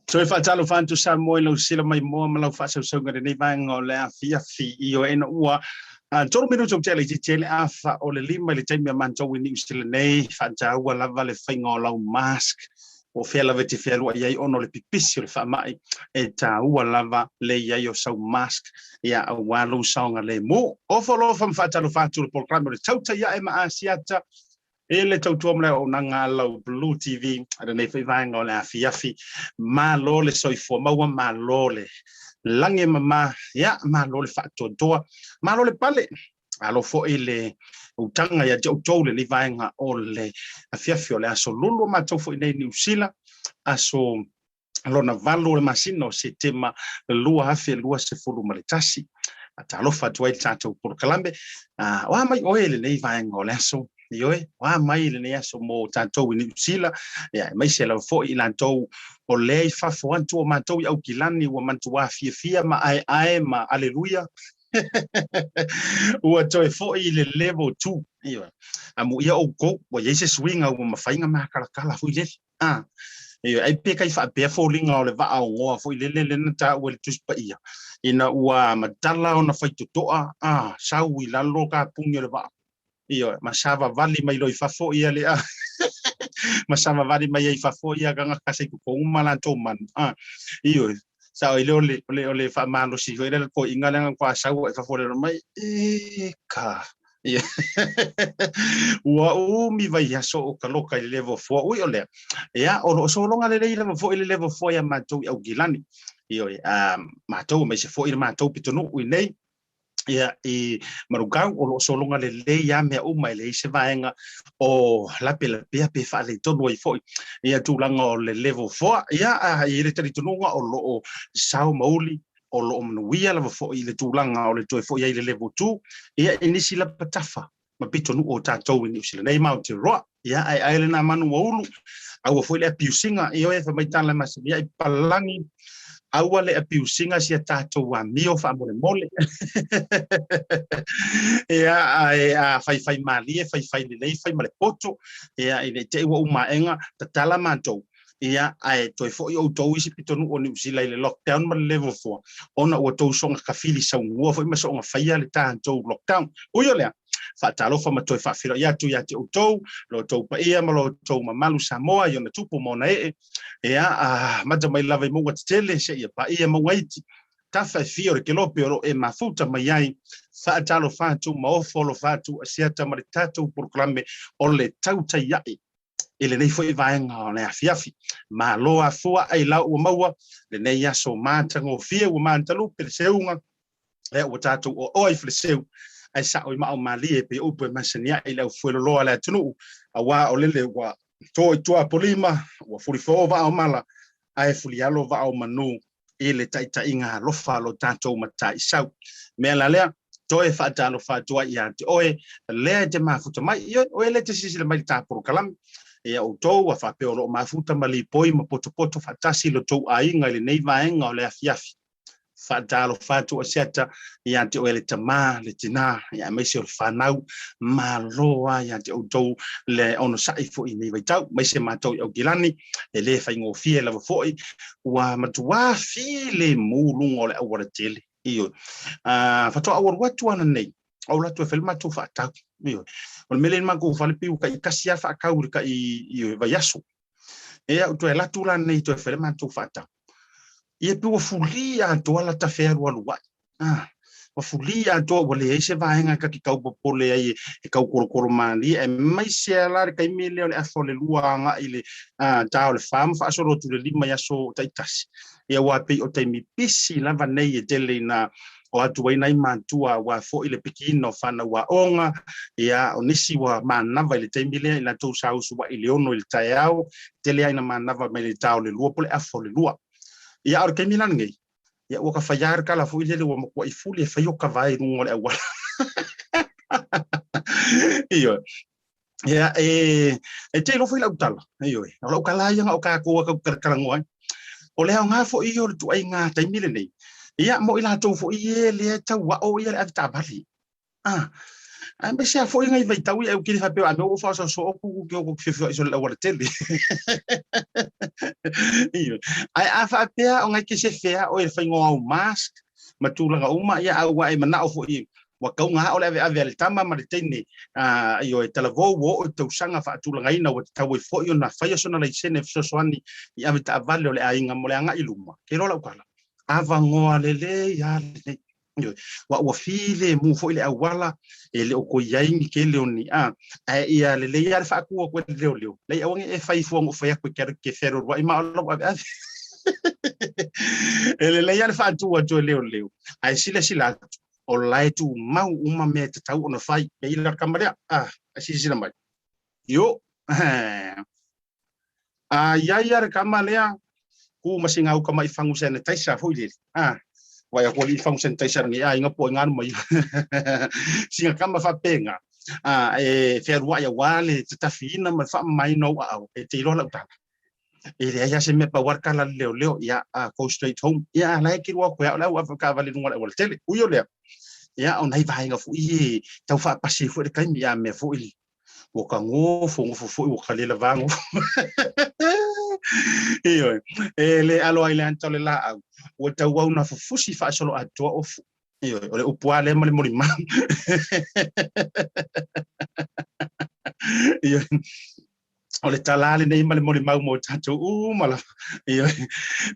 Toe faatalofa atu Samoa i lau sila mai moa ma lau faasausauga i lenei vaega o le afiafi i o ena ua 3 minuto ua tea laitiiti ai le afa o le 5 i le taimi a matou i Niu Sila nei. Faataua lava le faiga o lau mask o fea lava e te fealuai ai ona o le pipisi o le faamai e taua lava le i ai o sau mask ia aua lou saogalemu. Ofo alofa ma faatalofa atu le polokalame o le Tautai Ae ma Asiata E le tautua ma le auaunaga a lau Blue TV i lenei foi vaega o le afiafi. Malo le soifua maua, malo le lagi e mama, ia, malo le faatoatoa, malo le pale, malo foi le utaga ia te outou lenei vaega o le afiafi o le aso Lulu o matou foi nei i Niu Sila, aso lona 8 o le masina o Setema 2021. Talofa atu ai le tatou polokalame. O a mai oe i lenei vaega o le aso? Ioe, o a mai i lenei aso mo tatou i Niu Sila, ia, aemaise lava foi i latou o lea i fafo atu o matou i Aukilani ua matuā fiafia ma aeae ma aleluia. Ua toe foi i le level 2. Ioe, amuia outou, ua i ai se suiga ua mafai ona makalakala foi lele. A, ioe, ai pe kai faapea foliga o le vaa ogoa foi lele lea na taua i le Tusi Paia, ina ua matala ona faitotoa, a, sau i lalo kapuni o le vaa, ioe, ma savavali mai loa i fafo ia le, a, ma savavali mai ai i fafo ia tagata se i totonu ma latou manu, a, ioe, sao ai lea o le, o le, o le faamalosi foi lea le toeaina lea na matua sau ai i fafo lea mai, e ka, Ua umi vaiaso o taloka i le level 4. Ui o lea, ia, o lo o sologa lelei lava foi le level 4 ia matou i Aukilani. Ioe, a matou aemaise foi le matou pitonuu i nei, ia, i Manukau, o lo o sologa lelei lava mea uma, e leai se vaega o lapelapea pe faaletonu ai foi ia tulaga o le level 4. Ia, e i ai le talitonuga o lo o sao ma uli o lo o manuia lava foi i le tulaga o le toe foi ai i le level 2, ia, i nisi lapatafa. ma pitonuu o tatou i Niu Sila nei ma Aotearoa. Ia, ae ai lena manu ua ulu, aua foi le apiusiga, ioe, fai mai tala masani ai papalagi, aua le apiusiga si a tatou amio faamolemole. Ia, ae a faifai malie, faifai lelei, fai ma le poto, ia, ina i te i ua uma aega, tatala matou, ia, ae toe foi outou isi pitonuu o Niu Sila i le lockdown ma le level 4, ona ua tou soga kafili saugua foi ma soga faia le tatou lockdown. Ui o lea, faatalofa ma toe faafeiloai atu ia te outou, lo outou paia ma lo outou mamalu Samoa i ona tupu ma ona ee, ia, amata mai lava i mauga tetele seia paia mauga iti, tafa e fia o le kelope o lo o e mafuta mai ai, faatalofa atu ma ofo alofa atu asiata ma le tatou polokalame o le Tautai Ae i lenei foi vaega o le afiafi. Malo afua ai lau ua maua lenei aso matagofie ua matalupe le seuga, lea ua tatou oaoa i Faleseu, ae sao i mao malie e pei o upu e masani ai i le aufueloloa a le atunuu, aua o lele ua to i tuapolima, ua fulifo vaa o mala, ae fulialo vaa o manu i le taitaiga alofa a lo tatou Mataisau. Mea la lea, toe faatalofa atu ai ia te oe, lea e te mafuta mai, ioe, oe lea e te silasila mai i le ta polokalame, ia outou a faapea o lo o mafuta ma lipoi ma potopoto faatasi lo tou aiga i lenei vaega o le afiafi. Faatalofa atu Asiata ia te oe le tama, le tina, ia aemaise o le fanau, malo lava ia te outou le onosai foi i lenei vaitau, aemaise matou i Aukilani, e le faigofie lava foi, ua matuā filemu luga o le auala tele. Ioe. Faatoa ou alu atu ananei, ou alu atu e fai le matou faatau. Ioe. O le mea lea i le matou fale pei ua taitasi lava faatau i le tai ioe, vaiaso. Ia, ou toe alu atu la nei toe fai le matou faatau. Ia pei ua fuli atoa lata fealualuai. Ah, ua fuli atoa ua leai se vaega e ta te tau popole ai e tau kolokolo malie, aemaise lava la le taimi lea o le afa o le 2 agai i le ta o le 4 ma faasolo atu i le 5 i aso taitasi. Ia aua pei o taimi pisi lava nei e tele ina o atu ai nai matua aua foi le pikiina o fanau aoga, ia, o nisi ua manava i le taimi lea i latou sa usuai i le 6 i le taeao, tele lava ina manava mai le ta o le 2 po o le afa o le 2. Ia, a o le taimi la lenei, ia ua ka fai lava le tala foi lele ua matuai fuli e fai o kavae i luga o le auala. Ioe. Ia, e te iloa foi lau tala, ioe, o lau tala ia na o tatou a tatou talatalanoa ai. O le aoga foi ia o le ituaiga taimi lenei, ia, mo i latou foi e lea e tau ao ia le avetaavale. Ah, aemaise lava foi nai vaitau ia e kili faapea a mea ua faasoasoa o ku ke o fiafia i le auala tele. Ioe. Ae a faapea o ngai ke se fea o e le faiga o au mask ma tulaga uma, ia, a ua e manao foi ua tauga o le aveave a le tama ma le teine, ioe, talavou ua oo i tausaga faatulagaina ua tatau ai foi ona faia sona laisene fesoasoani i avetaavale o le aiga mo le agai i luma. Ke iloa lau tala, avanoa lelei lava lenei. Ioe, aua ua filemu foi le auala, e le o toe i ai ni tele o ni, ae ia lelei lava le faatu atu e le leoleo, leai aua ne i e fai fua na ou fai atu e te alu e te fealualuai ma o lau aveave. E lelei lava le faatu atu e leoleo, ae silasila atu, o la e tumau uma mea e tatau ona fai. Pei la le tama lea, ah, ae silasila mai. Io, a i ai ia le tama lea, ku ma sina uka mai fangu sanitizer foi lele. Ah, wai aku ali fangu sanitizer ni ai ngapo nganu mai. Sina kama faapena. Ah, e fealuai aua le tatafiina ma le faamamaina o aao, e te iloa lau tala. E leai lava se mea pau lava le tala a le leoleo, ia, go straight home. Ia, la e kilu atu e au le au avetaavale i luga o le aualatele. Ui o lea, ia, o nai vaega foi ia e tau faapasi ai foi le taimi, a mea foi ua ka gofo, gofo foi ua ka le lavā gofo. Ioe, e le alo ai le ata o le laau, ua tauau na fufusi faasoloatoa ofu. Ioe, o le upu lava lea ma le molimau. Ioe, o le tala lenei ma le molimau mo tatou uma lava. Ioe,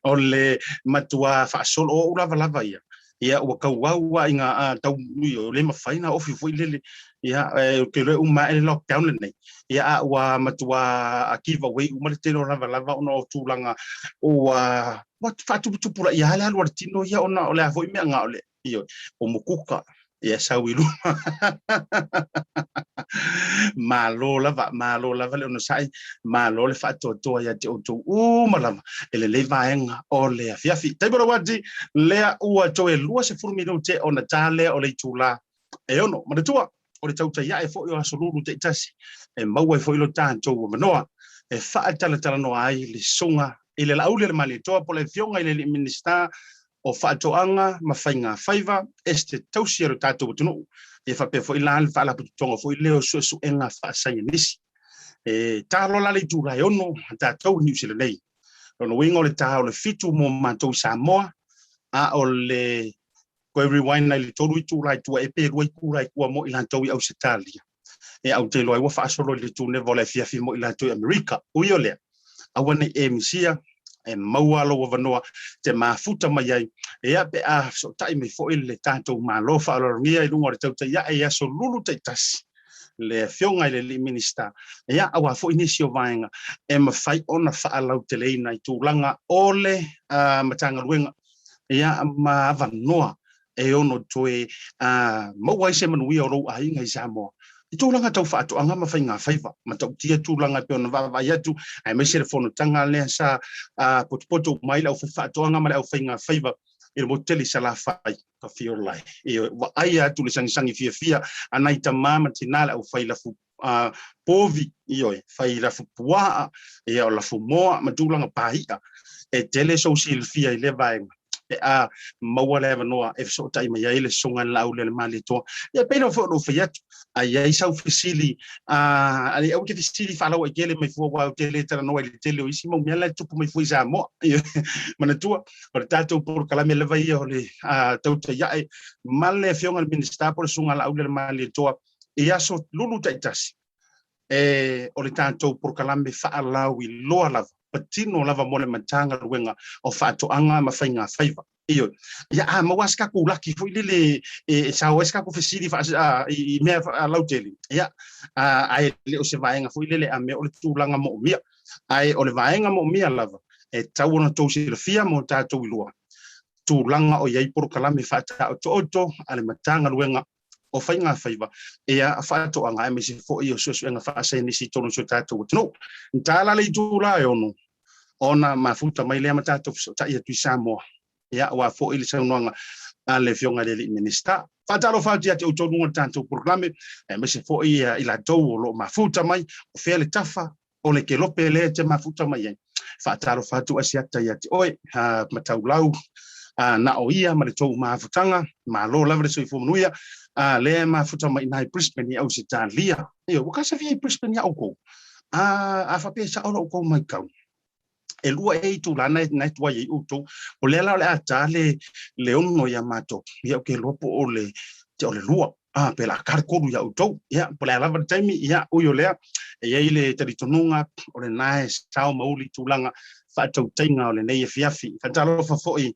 o le matuā faasolo o ou lavalava ia. Ia, ua tauau lava ina tau, ioe, le mafai ona ofi foi lele. Ia, ou te iloa e uma ae le lockdown lenei. Ia, a ua matuā give away uma le tele o lavalava ona o tulaga ua faatuputupulaia lava le alu a le tino ia ona o le a foi mea na o le Ioe, o mukuka, ia sau i luma. Malo lava, malo lava le onosai, malo le faatoatoa ia te outou uma lava i lenei vaega o le afiafi. Taimi o le wati, lea ua toe 20 minute ona ta lea o le itula e 6. Manatua! o le tautai ae foi o aso lulu taitasi e maua ai foi lo tatou avanoa e faatalatalanoa ai le susuga i le Laaulialemalietoa po o le Afioga i le Alii Minisita o Faatoaga ma Faiga Faiva, Esetete Tausi a lo tatou atunuu, ia faapea foi la le Faalapotopotoga foi lea o Suesuega Faasaienisi. E ta loa la le itula e 6 a tatou i Niu Sila nei. Lona uiga o le ta o le 7 mo matou i Samoa, a o le toe rewind i le 3 itula i tua e pe 2 itula i tua mo i latou i Ausetalia. E au te iloa ai ua faasolo i le tuneva o le afiafi mo i latou i Amerika. Ui o lea, aua ne i e misia, e maua lou avanoa te mafuta mai ai, ia pe a fesootai mai foi le tatou Malo faaaloalogia i luga o le tautai ae i aso lulu taitasi le Afioga i le Alii Minisita, ia aua foi nisi o vaega e mafai ona faalauteleina i tulaga o le Matagaluega ia ma avanoa e ono toe maua ai se manuia o lou aiga i Samoa i tulaga tau faatoaga ma faigafaiva. Matautia tulaga e pei ona vaavaai atu, aemaise le fonotaga lea sa potopoto uma ai le aufaifaatoaga ma le aufaigafaiva i le motu tele i Salafai, ka fiola ai. Ioe, vaaia atu le sagisagi fiafia a nai tama ma tina le aufai lafu povi, ioe, fai lafu puaa, ia o lafu moa ma tulaga pai'a. E tele sou silafia i lea vaega pe a maua le avanoa e fesootai mai ai le Susuga i le Laaulialemalietoa. Ia pei lava foi ona ou fai atu, a i ai sau fesili, aua te fesili faalauaitele mai fua, aua ou te le talanoa i le tele o isi mau mea la e tupu mai fua i Samoa. Manatua, o le tatou polokalame lava ia o le tautai ae ma le Afioga i le Minisita po o le Susuga i le Laaulialemalietoa i aso lulu taitasi, e o le tatou polokalame faalauiloa lava, patino lava mo le Matagaluega o Faatoaga ma Faigafaiva. Ioe. Ia a maua se tatou laki foi lele e sao ai se tatou fesili i mea lautele, ia, ae le o se vaega foi lele a mea o le tulaga moomia. Ae o le vaega moomia lava e tatau ona outou silafia mo tatou iloa tulaga o i ai polokalame faataotooto a le Matagaluega o Faigafaiva, ia, faatoaga aemaise foi o suesuega faasaienisi i totonu o si o tatou atunuu. Na ta la le itula e 6 ona mafuta mai lea ma tatou fesootai atu i Samoa, ia, aua foi le saunoaga a le Afioga i le Alii Minisita. Faatalofa atu ia te outou luga o le tatou polokalame, aemaise foi i latou o lo o mafuta mai, o fea le tafa o le kelope lea e te mafuta mai ai. Faatalofa atu Asiata ia te oe, Mataulau, na o ia ma le tou mafutaga, malo lava le soifua manuia, lea e mafuta mai i Brisbane i Ausetalia. Ioe, ua kasafia i Brisbane ia oukou? A faapea e sao la outou matau, e lua ea itula na e tuai ai outou, o lea la o le a ta le 6 ia matou, ia ou te iloa po o le 2. A, pe o le a ta le 3 ia outou. Ia, po o le a lava le taimi, ia, ui o lea, e i ai le talitonuga o lena e sao ma uli tulaga faatautaiga o lenei afiafi. Faatalofa foi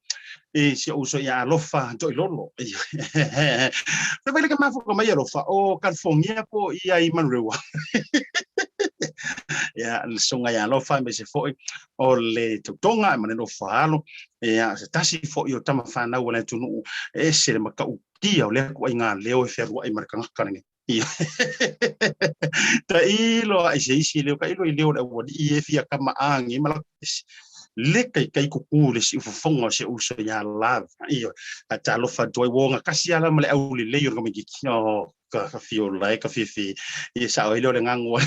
i si ou uso ia Alofa Toilolo. Pe vai le ka mafuka mai Alofa o California po ia i Manurewa. Ia, le susuga ia Alofa aemaise foi o le tautoga ma le nofo alo. Ia, se tasi foi o tama fanau a le atunuu e ese le matautia o lea ituaiga leo e fealuai ma le tagata lenei. Tailo a i se isi leo, tailo i leo o le aualii e fia kamaagi ma latou esi. Le kaikai kuku le siufofoga o si ou uso ia Love. Ioe, faatalofa atu ai, ua ogatasi lava ma le aulelei o le tamaitiiti. Oh, ka fiola e ka fifi. E sao ai lea o le gago.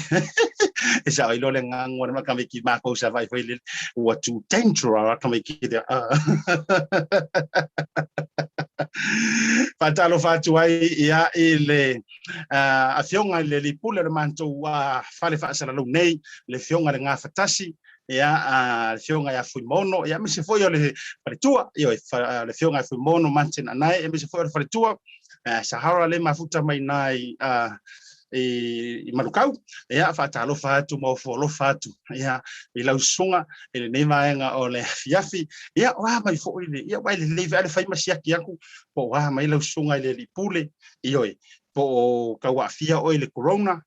E sao ai lea o le gago a le tamaiti makou sa vaai foi lele. Ua too dangerous a tamaiti lea. Faatalofa atu ai ia i le afioga i le alii pule o le matou fale faasalalau nei, le afioga i le Gafatasi, ia le afioga ia Fuimaono, ia aemaise foi o le faletua, ioe, le afioga ia Fuimaono Martin Anae, aemaise foi o le faletua Sahara le mafuta mai na i i Manukau. Ia, faatalofa atu ma ofo alofa atu ia i lau susuga i lenei vaega o le afiafi. Ia, o a mai foi le, ia, ua e lelei foi le fai ma siaki atu po o a mai lau susuga i le alii pule, ioe, po o tau aafia oe i le corona,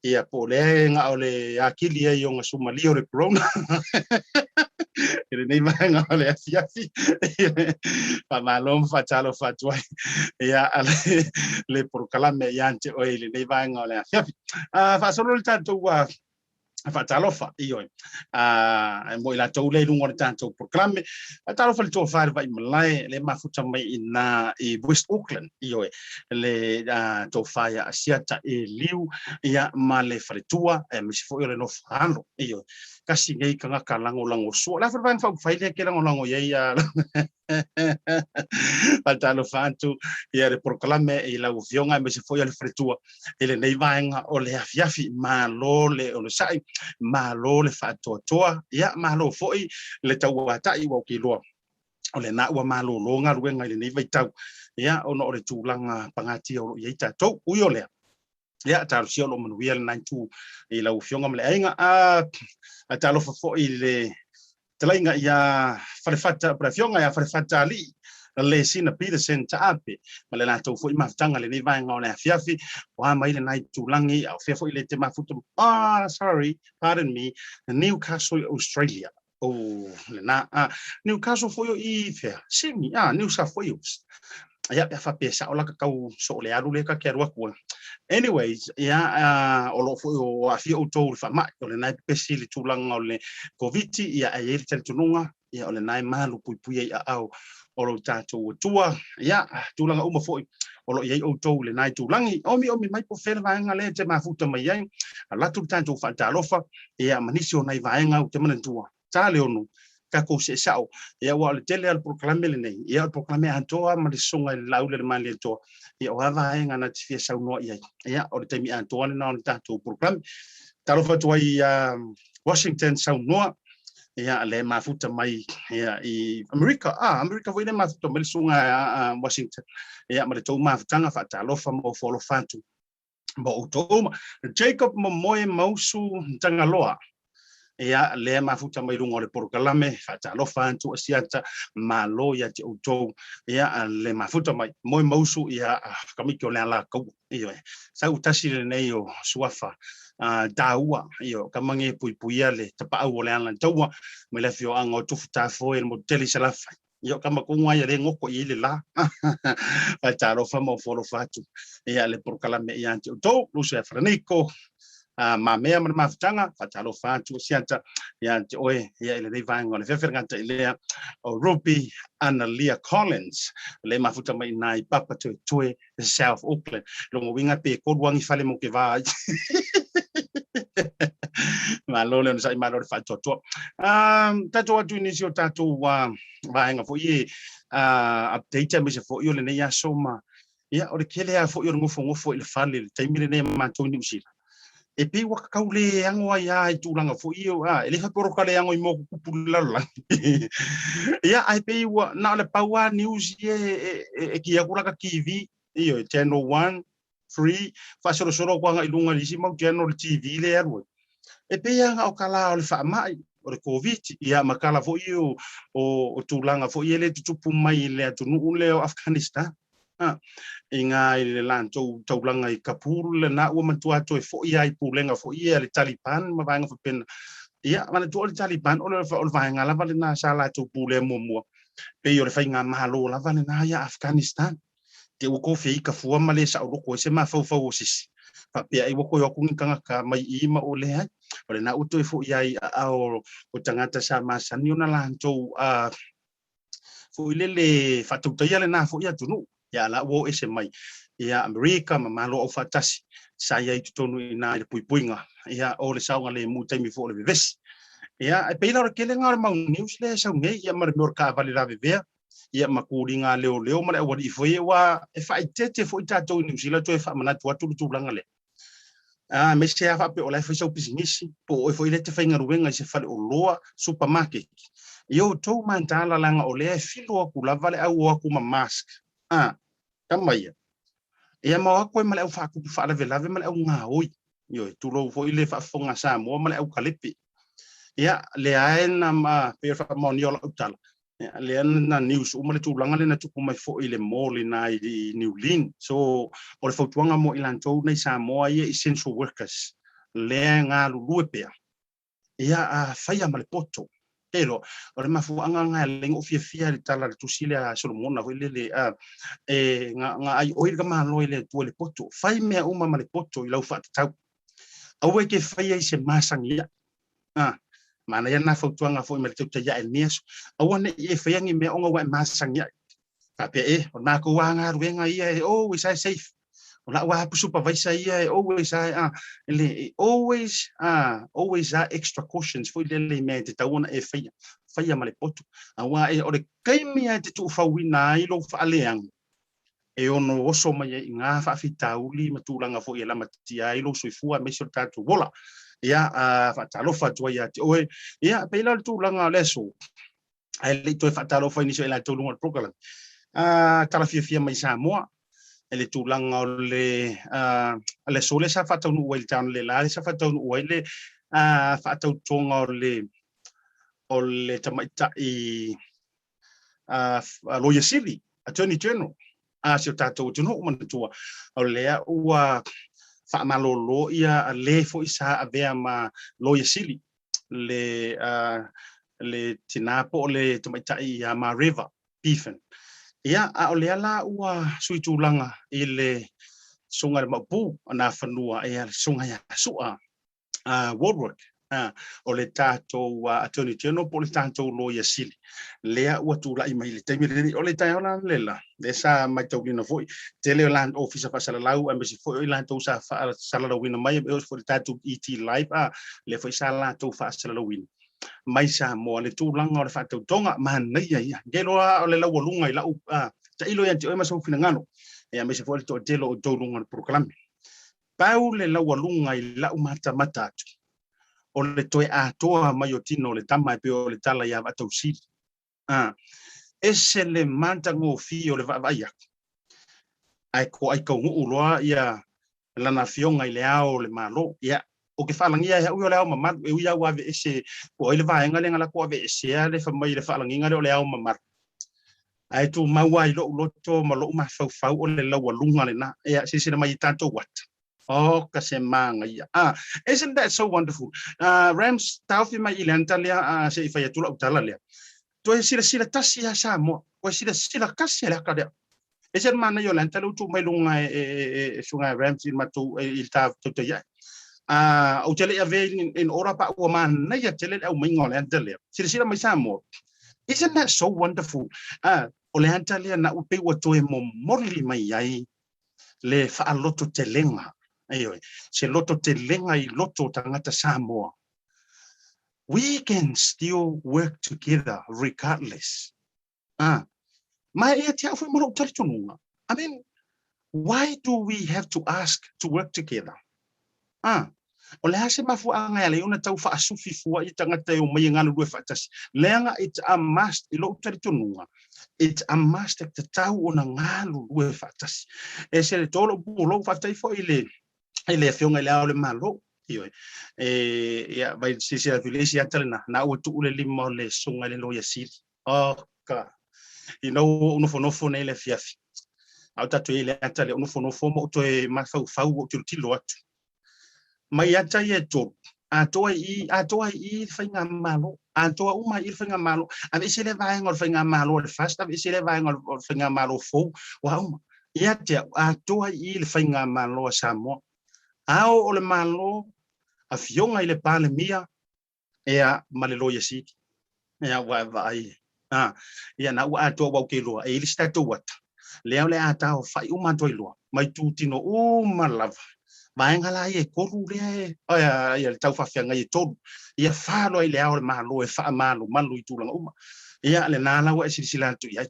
ia po o lea na o le akili ai o gasumalia o le corona i lenei vaega o le afiafi. Faamalo ma faatalofa atu ai ia le polokalame ia te oe i lenei vaega o le afiafi. Faasolo le tatou Faatalofa, ioe, mo i latou lea i luga o le tatou polokalame. Faatalofa i le tofa i le Vaimalae, le mafuta mai i ina i West Auckland, ioe, le tofa ia Asiata Eliu, ia, ma le faletua, aemaise foi o le nofo alo, ioe. Kasi nei tagata lagolago sua. O le a foi le Vaega Faaupufai lea e te lagolago i ai? Faatalofa atu ia le polokalame i lau Afioga aemaise foi o le faletua i lenei vaega o le afiafi. Malo le onosai, malo le faatoatoa, ia malo foi le tauatai, ua ou te iloa o lena ua malolo galuega i lenei vaitau, ia ona o le tulaga pagatia o lo o i ai tatou. Ui o lea, ia talosia o lo o manuia lena itu i lau Afioga ma le aiga. A talofa foi i le talaiga ia Falefata, le Afioga ia Falefata Alii, le Sina Peterson Taape, ma le latou foi mafutaga lenei vaega o le afiafi, o a mai lena itulagi, a o fea foi le te mafuta, ah, sorry, pardon me, Newcastle, Australia. Oh, lena, ah, Newcastle foi o i fea, Sydney, ah, New South Wales. Ia, pe a faapea sao la ka tau so o le alu lea ka te alu atu ai. Anyways, ia, o lo o foi o aafia outou i le faamai, o lena e pepesi le tulaga o le Koviti, ia, ae i ai le talitonuga, ia, o lena e malu puipuia i aao o lo tatou Atua. Ia, tulaga uma foi o lo o i ai outou i lena itulagi. Omiomi mai po o fea le vaega lea e te mafuta mai ai, alu atu le tatou faatalofa, ia, ma nisi o nai vaega ou te manatua. Ta le 6, tatou see sao, ia, aua o le tele lava o le polokalame lenei, ia, o le polokalame atoa ma le susuga i le Laauli a le Malietoa, ia, o a vaega na te fia saunoa i ai, ia, o le taimi atoa lena o le tatou polokalame. Talofa atu ai ia Washington Saunoa, ia, le mafuta mai, ia, i Amerika, ah, Amerika foi le mafuta mai le susuga a Washington, ia, ma le tou mafutaga, faatalofa ma ofo alofa atu ma outou uma. Jacob Momoe Mausu Tagaloa, ia, lea mafuta mai luga o le polokalame, faatalofa atu Asiata, malo ia te outou, ia, le mafuta mai, Moe Mausu, ia, kamiki o le Alataua, ioe, sau tasi lenei o suafa taua, ioe, kama ge puipuia le tapaau o le Alataua mai le afioaga o Tufutafoe le motu tele i Salafai. Ia o kama kuga ia le goko i ai le la. Faatalofa ma ofo alofa atu ia le polokalame ia te outou, Luso ia Falaniko, Mamea ma le mafutaga, faatalofa atu Asiata ia te oe ia i lenei vaega o le afiafi. Le gata i lea o Ruby Analia Collins, le mafuta mai ina i Papatoetoe, South Auckland. Longa uiga pe tolu agi fale mo ke va ai. Malo le onosai, malo le faatoatoa. Tatou atu i nisi o tatou vaega foi e update aemaise foi o lenei aso ma ia o le tele lava foi o le nofonofo i le fale i le taimi lenei a matou i Niu Sila. E pei ua tau le ago ai lava i tulaga foi ia, e le faapea o ka le ago i moa tutupu i le lalolagi. Ia, ae pei ua na o le pau lava news ia e ki atu la ka TV, ioe, Channel 1, 3, faasolosolo atu agai i luga i le isi mau channel o le TV lea e alu ai. E pei lava na o tala o le faamai, o le Koviti, ia ma tala foi ia o tulaga foi ia lea e tutupu mai i le atunuu lea o Afghanistan. I ngā i le latou taulaga i Kabul, lena ua matua toe foi lava i pulega foi ia a le Taliban ma vaega faapena. Ia, manatua o le Taliban o le vaega lava lena sa latou pulea muamua, pei o le faigamalo lava lena ia Afghanistan. Te ua kofeika fua ma le saoloko ai se mafaufau o sisi, faapea ai ua toe o atu ni tagata mai i ma o leai. O lena ua toe foi lava i aao o tagata sa masani ona latou foi lele faatautaia lena foi atunuu, ia la ua o ese mai ia Amerika ma Malo Aufaatasi sa i ai i totonu i ina i le puipuiga ia o le saogalemu i taimi foi o le vevesi. Ia e pei la o le tele lena o le mau news lea e sau nei ia ma le mea o le taavale lavevea ia ma tuliga leoleo ma le aualii foi aua e faaeteete foi tatou i Niu Sila toe faamanatu atu le tulaga lea. Aemaise lava faapea o la e fai sau pisinisi, po o oe foi lea e te faigaluega i se faleoloa, supermarket, ia outou mataala leaga o lea e filo atu lava le au o atu ma mask, a, tama ia. Ia ma o atu ai ma le au faatupu faalavelave ma le au gaoi, ioe, tulou foi le faafofoga a Samoa ma le au kalepe. Ia, lea e na ma, pei o le faamaonia o lau tala, lea na news uma le tulaga lea na tupu mai foi i le mall i na i New Lynn. So, o le fautuaga mo i latou nei Samoa ia essential workers, lea e galulue pea, ia a faia ma le poto. Te iloa, o le mafuaaga lena e ala ai ona ou fiafia i le tala a le tusi lea a Solomona foi lele, a, e, na, na aioi le tamaloa i le Atua i le poto. Fai mea uma ma le poto i lau faatatau. Aua e te faia i se masani aʻu. A, manaia lena fautuaga foi mai le tautai ae i lenei aso. Aua ne i e faia ni mea ona ua e masani aʻe. Faapea e, o le matou lava galuega ia e always lava e safe. O la'u lava supervisor ia e always lava e, a, le, always, a, always lava extra cautions foi lele i mea e tatau ona e faia. Faia ma le potu. Aua e, o le taimi lava e te tuufauina ai lou faaleaga, e ono oso mai ai i ngā faafitauli ma tulaga foi e lamatia ai lou soifua aemaise o le tatou ola. Ia, faatalofa atu ai ia te oe. Ia, pei la o le tulaga o le aso, ae le i toe faatalofa i nisi o i latou i luga o le prokalame. Tala fiafia mai Samoa i le tulaga o le, le aso lea sa faataunuu ai i le taeao analeila lea sa faataunuu ai le faatautoga o le tamaitai Loia Sili, Attorney General a si o tatou atunuu manatua, o lea ua faamalolo ia le foi sa avea ma Loia Sili, le, le tina po o le tamaitai ia Mareva Bevan. Ia, a o lea la ua sui tulaga i le Susuga i le Maopu o Nafanua, ia le Susuga ia Su'a Wardwick, o le tatou Attorney General po o le tatou Loia Sili, lea ua tulai mai i le taimi lenei. O le taeao la lela, lea sa matauina foi, tele o ofisa faasalalau aemaise foi o i latou sa faasalalauina mai, e oo foi i le tatou ET Live, lea foi sa latou faasalalauina mai Samoa le tulaga o le faatautoga, manaia ia. Ke loa o le laualuga i lau tailo ia te oe ma sou finagalo, aemaise foi o le toatele o outou i luga o le polokalame. Pau le laualuga i la'u matamata atu, o le toe atoa mai o tino o le tama e pei o le tala iā Vaatausili. A, ese le matagofie o le vaavaai atu, ae koai taunuu loa ia lana afioga i le Ao o le Malo. Ia, ou te faalagia ai au ia o le Ao mamalu, e ui lava ua aveese, po o ai le vaega lea na latou aveesea le fai mai i le faalagiga lea o le Ao mamalu. Ae tumau lava i lou loto ma lou mafaufau o le laualuga lena. Ia, silasila mai i tatou ata. Oh, ka se manaia. Ah, isn't that so wonderful? Rams, taofi mai i le anta lea, se i fai atu lau tala lea. Toe silasila tasi ia Samoa. Toe silasila tasi le ata lea. Ese le manaia o le anta lea ua tuu mai luga e, e, e, e susuga e Rams i le matou, i le ta tautai ai. Ou te le i avea in order pa ua manaia tele le aumaiga o le anta lea. Silasila mai Samoa. Isn't that so wonderful? O le anta lea na ua pei ua toe momoli mai ai le faalototelega. Ioe, se lototelega i loto o tagata Samoa. We can still work together regardless. Ma e ia te au foi ma lou talitonuga. I mean, why do we have to ask to work together? O le a se mafuaaga e ala ai ona tau faasufi fua i tagata e omai e galulue faatasi? Leaga it's a must, i lou talitonuga, it's a must e tatau ona galulue faatasi. E se to lou pulou, faafetai foi i le i le Afioga i Le Ao o le Malo, ioe, e, ia, vai silasila atu i le isi ata lena, na ua tuu le lima o le Susuga i le Loia Sili. Oka! Ina ua ou nofonofo nei i le afiafi, a o tatou i ai i le ata lea, ou nofonofo ma ou toe mafaufau, ou tilotilo atu. Mai ata ia e tolu, atoa i i, atoa i i le faigamalo, atoa uma i i le faigamalo. Aveese lea vaega o le faigamalo a le FAST, aveese lea vaega o le faigamalo fou, ua uma. Ia te au, atoa i i le faigamalo a Samoa. Ao o le Malo, Afioga i le Palemia, Ea, ma le Loia Sili. Ea, ua e vaai. A, ia, na ua atoa ua ou ke iloa, e i ai le isi tatou ata, lea o le a taofai uma atu ai loa, mai tūtino uma lava. Vaega la ia e tolu lea e, ia, le taufaafeagai e tolu, ia fa loa i le Ao o le Malo e faamalumalu i tulaga uma. Ia, lena la ua e silasila atu i ai.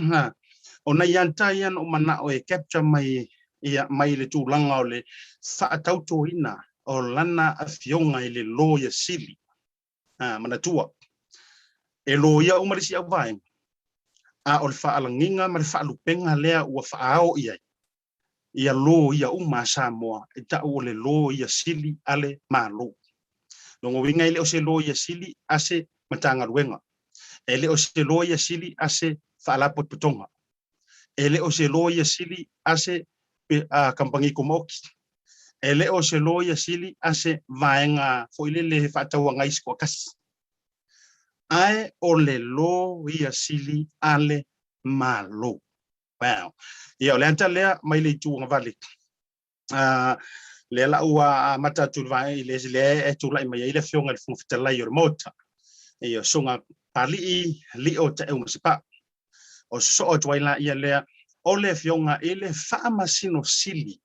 Ha, o nai ata ia na ou manao e capture mai, ia, mai le tulaga o le faatautoina o lana afioga i le Loia Sili. Ha, manatua, e loia uma le isi auvaega, a o le faalagiga ma le faalupega lea ua faaao i ai, ia loia uma a Samoa e tau o le Loia Sili a le Malo. Lona uiga e le o se Loia Sili a se Matagaluega, e le o se Loia Sili a se Faalapotopotoga, e le o se Loia Sili a se Kamupani Tumaoti, e le o se Loia Sili a se vaega foi lele e faatauagai se toatasi, ae o le Loia Sili a le Malo. Wow. Ia, o le ata lea mai le itu agavale. Lea la ua amata atu i le vaega i le lea e tulai mai ai le Afioga i le Fofoga Fetalai o le Maota, ia Susuga Papalii Lio Taeu Masepau. O sosoo atu ai la ia lea o le Afioga i le Faamasino Sili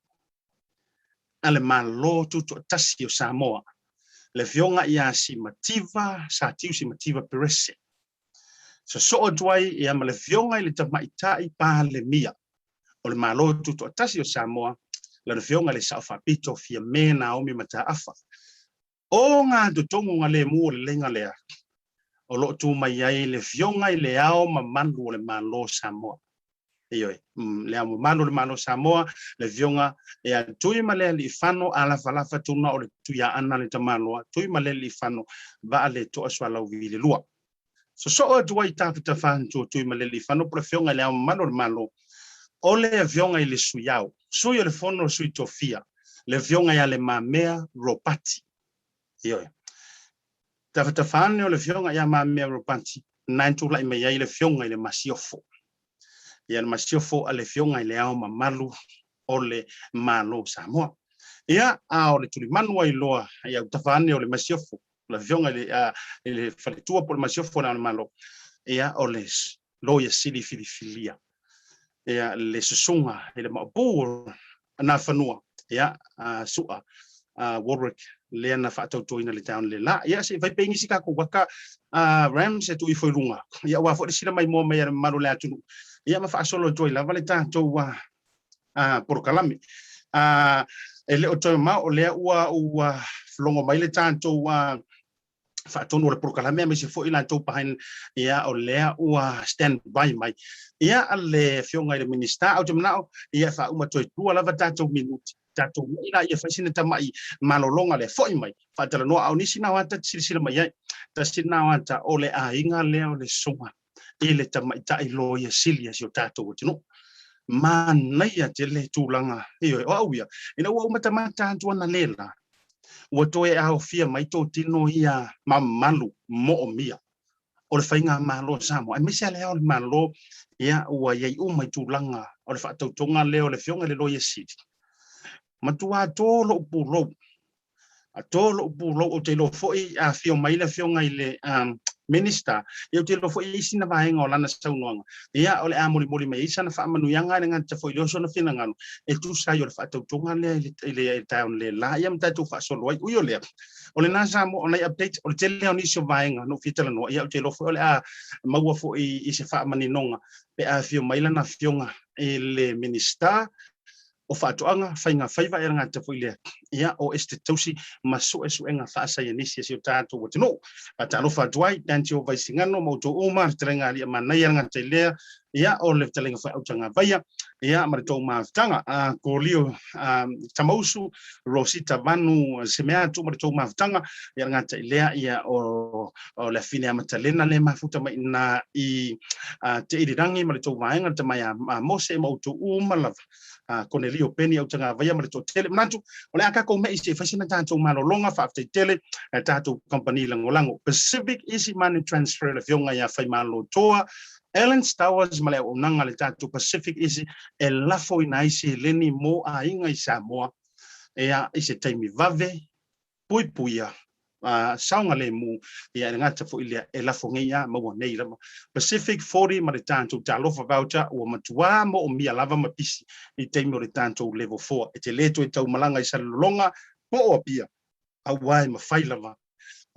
a le Malo Tutoatasi o Samoa, le Afioga ia Simativa Satiu Simativa Perese. Sosoo atu ai ia ma le Afioga i le Tamaitai Palemia o le Malo Tutoatasi o Samoa, lana Afioga i le Sao Faapito Fiame Naomi Mataafa. O ngā totogu nga lemu o le leiga lea o lo o tu mai ai le Afioga i le Ao Mamalu o le Malo o Samoa. Ioe, le Ao Mamalu o le Malo o Samoa, le Afioga ia Tuimalealiifano Alafalafa Tuna o le Tuiaana le Tamaloa, Tuimalealiifano Vaaletoa Sualauvi le Lua. Sosoo atu ai tafatafa atu o Tuimalealiifano po o le Afioga i le Ao Mamalu o le Malo, o le Afioga i le Sui Ao, Sui o le Fono a Sui Tofia, le Afioga ia Le Mamea Ropati. Ioe. Tafatafa ane o le Afioga ia Mamea Ropati, na e tulai mai ai le Afioga i le Masiofo. Ia le Masiofo a le Afioga i le Ao Mamalu o le Malo o Samoa. Ia, a o le tulimanu ai loa i autafa ane o le Masiofo, le Afioga i le Faletua po o le Masiofo o le Ao o le Malo, ia, o le Loia Sili filifilia, ia, le Susuga i le Maopu o Nafanua, ia, Su'a Warwick, lea na faatautoina i le taeao le la. Ia, se i fai pea nisi tatou aka Rams e tuu ifo i luga, ia, aua foi le sila maimoa mai a le mamalu o le atunuu, ia, ma faasolo atu ai lava le tatou polokalame. E le o toe mamao o lea ua ua logo mai le tatou faatonu o le polokalame aemaise foi latou behind, ia, o lea ua stand by mai ia le Afioga i le Minisita. Ou te manao ia faauma toe 2 lava tatou minuti, tatou mai la ia fai sina tamai malologa lea foi mai faatalanoa. A o nisi na o ata silasila mai ai, tasi na o ata o le aiga lea o le susuga i le Tamaitai Loia Sili a si o tatou atunuu. Manaia tele tulaga, ioe, o au ia, ina ua ou matamata atu ana le la, ua toe aofia mai totino ia mamalu moomia o le faigamalo a Samoa, aemaise lava le Ao o le Malo, ia, ua i ai uma i tulaga o le faatautoga lea o le Afioga i le Loia Sili. Matua to lou pulou, A to lou pulou, ou te iloa foi a afio mai le Afioga i le Minisita, ia ou te iloa foi e i ai sina vaega o lana saunoaga, ia o le a molimoli mai ai sana faamanuiaga, e le gata foi i lea o sona finagalo e tusa ai o le faatautoga lea i le taeao le la, ia ma tatou faasolo ai. Ui o lea, o lena Samoa, o nai updates, o le tele o nisi o vaega na ou fia talanoa, ia ou te iloa foi o le a maua foi i se faamaninoga pe a afio mai lana Afioga i le Minisita o Faatoaga, Faiga Faiva e gata foi lea, ia, o Esetete ma suesuega faasaienisi a si o tatou atunuu. Faatalofa atu ai, Dantio Vaisigano ma outou uma, le fetalaiga Alii Manaia le gata i lea, ia, o le fetalaiga foi Autagavaia, ia, ma le tou mafutaga, a Kolio Tamausu, Rosita Vanu Semeatu ma le tou mafutaga, ia, le gata i lea, ia, o le afine a Matalena le mafuta mai ina i Te Irirangi ma le tou vaega, le tamai a Mose ma outou uma lava, Konelio Peni Autagavaia ma le toatele. Manatu, o le a tatou mei se i fai sina tatou malologa. Faafetai tele a tatou kamupani lagolago Pacific Easy Money Transfer, le Afioga ia Faimalotoa Alan Stowers ma le auaunaga a le tatou Pacific Easy e lafoina ai seleni mo aiga i Samoa, ia, i se taimi vave puipuia saogalemu, ia e le gata foi lea e lafo nei a maua nei lava Pacific 40 ma le tatou Talofa Voucher ua matuā moomia lava ma pisi i taimi o le tatou level 4. E te le toe taumalaga i Salelologa po o Apia, auā e mafai lava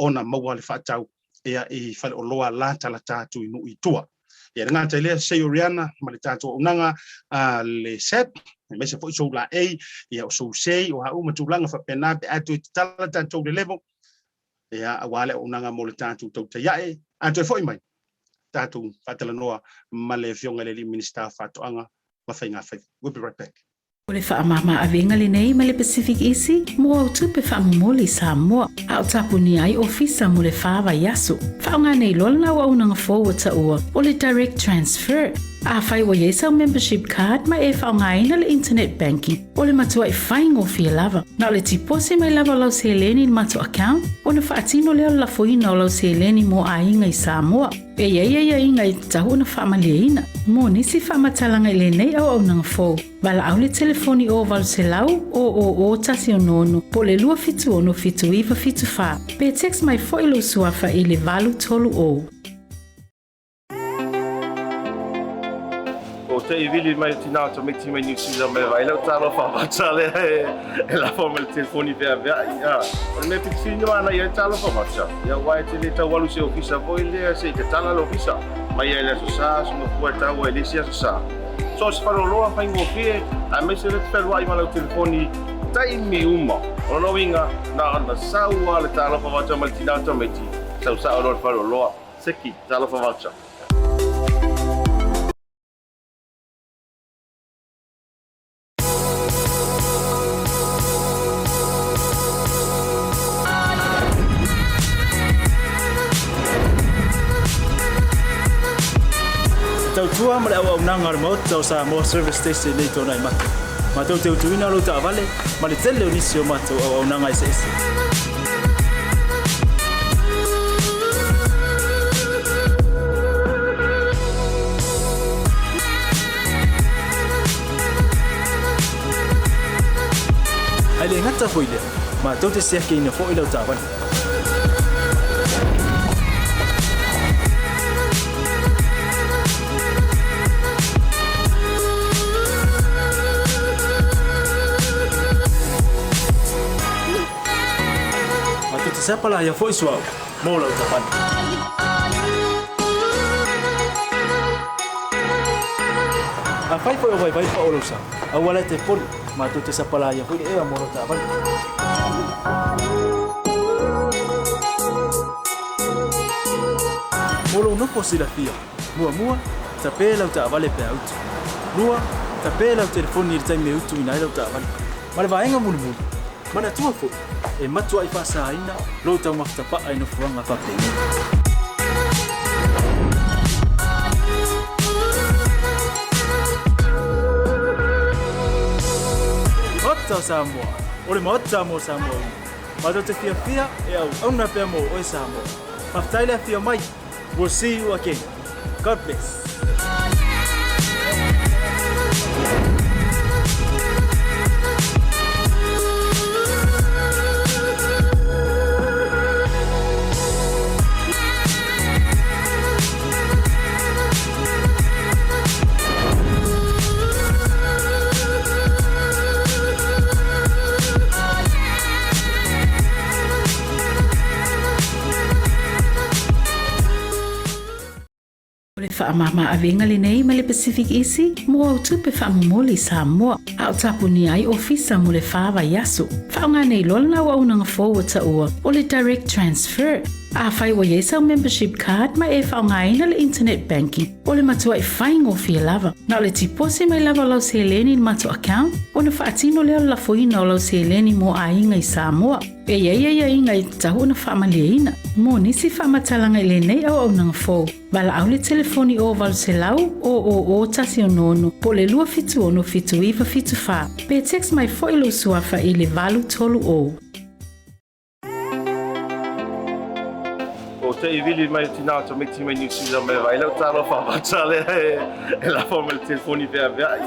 ona maua le faatau ia i faleoloa latalata atu i nuu i tua. Ia le gata i lea, Seoriana ma le tatou auaunaga a le SAP, aemaise foi sou laei, ia o sou sei, o a uma tulaga faapena pe a toe tatala tatou le level, ia aua le auaunaga mo le tatou tautai ae, a toe foi mai, tatou faatalanoa ma le Afioga i le Alii Minisita o Faatoaga ma Faiga Faiva. We'll be right back. O le faamama avega lenei mai le Pacific Easy mo au tupe faamomoli i Samoa, a o tapunia ai ofisa mo le 4 vaiaso. Faaaoga nei loa lena auaunaga fou ua taua o le Direct Transfer. Afai ua i ai sau membership card ma e faaaogaina le internet banking, o le matua'i faigofie lava. Na o le tiposi mai lava o lau seleni i le matou account ona faatino lea o le lafoina o lau seleni mo aiga i Samoa. E i ai aiaiga e tatau ona faamalieina. Mo nisi faamatalaga i lenei auaunaga fou, valaau le telefoni o 800 000 166 po o le 276 7974 pe text mai foi lou suafa i le 830. O te i vili mai tina o tamaiti mai New Zealand mai vai lau talofa vata lea e lafo mai le telefoni veaveai. O le mea pitofini o ana ia talofa vata. Ia aua e te le tau alu i se ofisa foi lea se i tatala le ofisa. Mai ai le aso sa, aso mafua e tau ai le isi aso sa. So o se faleoloa faigofie aemaise lea te fealuai ma lau telefoni taimi uma. O lona uiga na ona sau lava le talofa vata mai le tina o tamaiti, sau sao loa le faleoloa. Seki, talofa vata. Te tautua ma le auaunaga a le Maota o Samoa Service Station nei tona i matou. Matou te utuina lou taavale ma le tele o nisi o matou auaunaga eseese. Ae le gata foi lea, matou te siakiina foi lau taavale. Matou te sapalaia foi suauu mo lau taavale. Afai foi o vaivai pao lou sa, aua la e te poli, matou te sapalaia foi le ea mo lau taavale. Mo lou nofo silafia, muamua, tape lau taavale pe a utu. Lua, tape lau telefoni i le taimi e utuina ai lau taavale. Ma le vaega mulimuli, manatua foi, e matuai faasaina lou taumafa tapaa i nofoaga faapenei. Maota o Samoa, o le Maota mo Samoa uma. Matou te fiafia e auauna pea mo oe Samoa. Faafetai le afio mai. We'll see you again. God bless. O le faamama-avega lenei mai le Pacific Easy mo au tupe faamomoli i Samoa, a o tapunia ai ofisa mo le fa vaiaso. Faaaoga nei loa lana auaunaga fou ua taua o le Direct Transfer. Afai ua i ai sau membership card ma e faaaogaina le internet banking, o le matua'i faigofie lava. Na o le tiposi mai lava o lau seleni i le matou account ona faatino lea o le lafoina o lau seleni mo aiga i Samoa. E i ai aiaiga e tatau ona faamalieina. Mo nisi faamatalaga i lenei auaunaga fou, valaau le telefoni o 800 000 166 po o le 276 7974 pe text mai foi lou suafa i le 830. O te i vili mai tina o tamaiti mai New Zealand mai vai lau talofa vata lea e lafo mai le telefoni veaveai.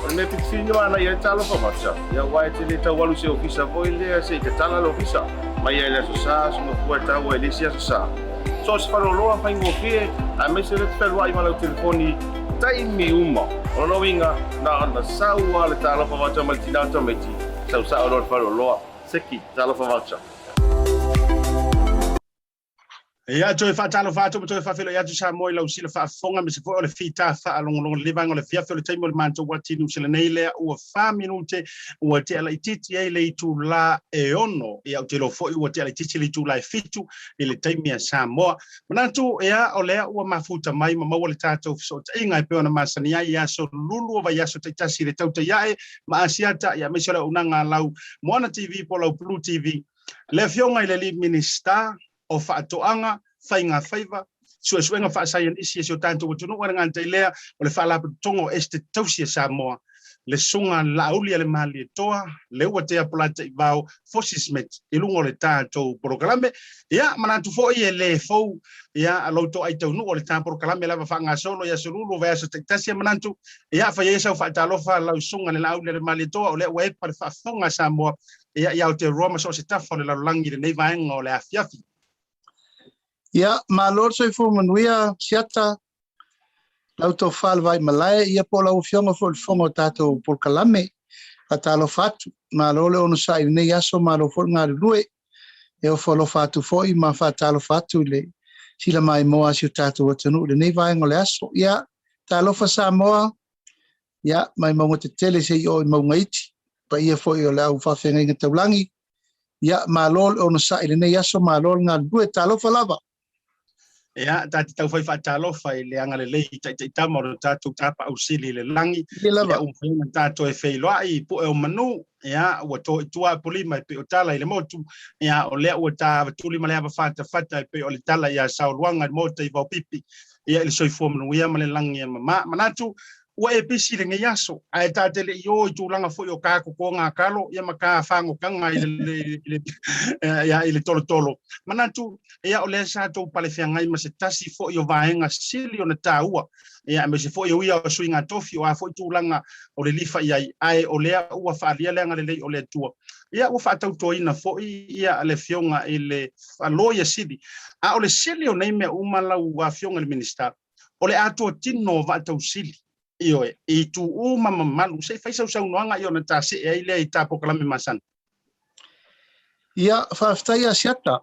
O le mea pitofini o ana ia talofa vata. Ia aua e te le tau alu se ofisa foi lea se i tatala le ofisa. Mai ai le aso sa, aso mafua e tau ai le isi aso sa. So o se faleoloa faigofie aemaise lea te fealuai ma lau telefoni taimi uma. O lona uiga na ona sau lava le talofa vata mai le tina o tamaiti, sau sao loa le faleoloa. Seki, talofa vata. Ia, toe faatalofa atu ma toe faafeiloai atu Samoa i lau sila faafofoga aemaise foi o le fita faalogologo le vaega o le afiafi o le taimi o le matou ati i Niu Sila nei lea ua fa minute ua tea laitiiti ai le itulā e 6. Ia, ou te iloa foi ua tea laitiiti le itulā e 7 i le taimi a Samoa. Manatu, ia, o lea ua mafuta mai ma maua le tatou fesootaiga e pei ona masani ai i aso lulu o vaiaso taitasi i le tautai ae ma Asiata, ia, aemaise o le auaunaga a lau Moana TV po o lau Blue TV. Le Afioga i le Alii Minisita o Faatoaga, Faigafaiva. suesuega faasaienisi a si o tatou atunuu, e le gata i lea o le Faalapotopotoga o Esetete Tausi a Samoa, le Susuga Laauli a le Malietoa, Leuatea Polataivao Fosi Smith i luga o le tatou polokalame. Ia, manatu foi e le fou ia lo outou ai taunuu o le ta polokalame lava faagasolo i aso lulu o vaiaso taitasi. E manatu, ia, fai ai sau faatalofa lau Susuga le Laauli a le Malietoa, o lea ua epa le faafofoga a Samoa ia i Aotearoa ma so o se tafa o le lalolagi i lenei vaega o le afiafi. Ia, malo le soifua manuia, Siata, lau tofa le Vaimalae, ia po o lau Afioga foi i le Fofoga o tatou polokalame. Faatalofa atu, malo le onosai i lenei aso, malo foi le galulue. E ofo alofa atu foi ma faatalofa atu i le sila maimoa a si o tatou atunuu i lenei vaega o le aso. Ia, talofa Samoa, ia, mai mauga tetele seia oo i mauga iti, paia foi o le au faafeagaiga taulagi, ia, malo le onosai i lenei aso, malo le galulue, talofa lava. Ia, ta te taufai faatalofa i le agalelei i taitaitama o le tatou tapaau sili i le lagi. Ia, ua mafai ona tatou e feiloai i pue o manu. Ia, ua to i tua apolima e pei o tala i le motu. Ia, o lea ua ta avatuli ma le ava fatafata e pei o le tala ia Saoluaga i le Maota i Vaopipi. Ia, i le soifua manuia ma le lagi e mama. Manatu, ua e pisi i lenei aso, ae ta te le i o i tulaga foi o ka kokoga kalo, ia ma ka fagokaga i le, i le, ia, i le tolotolo. Manatu, ia, o lea sa tou palefeagai ma se tasi foi o vaega sili ona taua, ia, aemaise foi o ia o suiga tofi, o a foi tulaga o le lifa i ai, ae o lea ua faaalia le agalelei o le Atua. Ia, ua faatautoina foi ia le Afioga i le Loia Sili. A o le sili o nei mea uma lau Afioga i le Minisita, o le atoa tino o vaatausili, ioe, i itu uma mamalu, se i fai sau saunoaga ia ona ta see ai lea i ta polokalame masani. Ia, faafetai Asiata.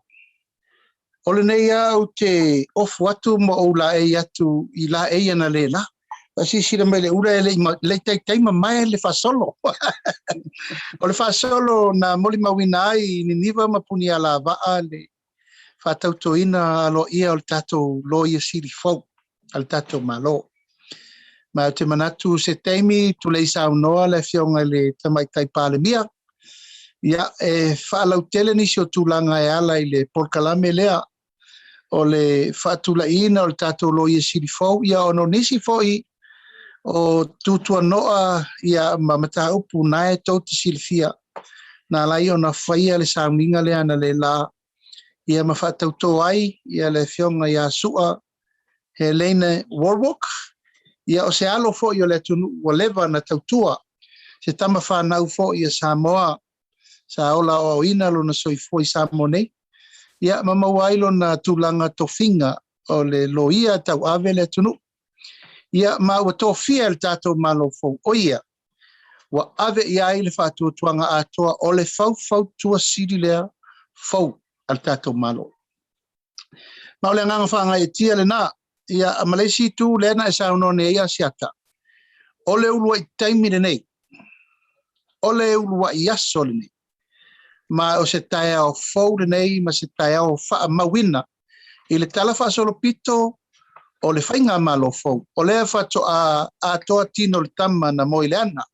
O lenei lava ou te ofu atu ma ou laei atu i laei analeila. Silasila mai le ula e le i taitai mamae le faasolo. O le faasolo na molimauina ai i Niniva ma Punialavaa le faatautoina aloaia o le tatou Loia Sili fou a le tatou Malo. Ma ou te manatu se taimi tulei saunoa le Afioga i le Tamaitai Palemia, ia, e faalautele nisi o tulaga e ala i le polokalame lea o le faatulaiina o le tatou Loia Sili fou, ia ona o nisi foi o tutuanoa ia ma mataupu na e tou te silafia na ala ai ona faia le sauniga lea na le la ia ma faatautō ai ia le Afioga ia Su'a Heleine Warwock, ia o se alo foi o le atunuu ua leva na tautua, se tama fanau foi a Samoa sa ola aoaoina lona soifua i Samoa nei, ia ma maua ai lona tulaga tofiga o le loia tauave le atunuu. Ia ma ua tofia e le tatou Malo fou, o ia ua ave i ai le faatuatuaga atoa o le faufautua sili lea fou a le tatou Malo. Ma o le agaga faagaeetia lena. Ia, ma le isi itu lea na e saunoa nei ai Asiata, o le uluai taimi lenei, o le uluai aso lenei, ma o se taeao fou lenei ma se taeao faamauina i le tala faasolopito o le faigamalo fou, o lea faatoa atoa tino le tama na moe i le ana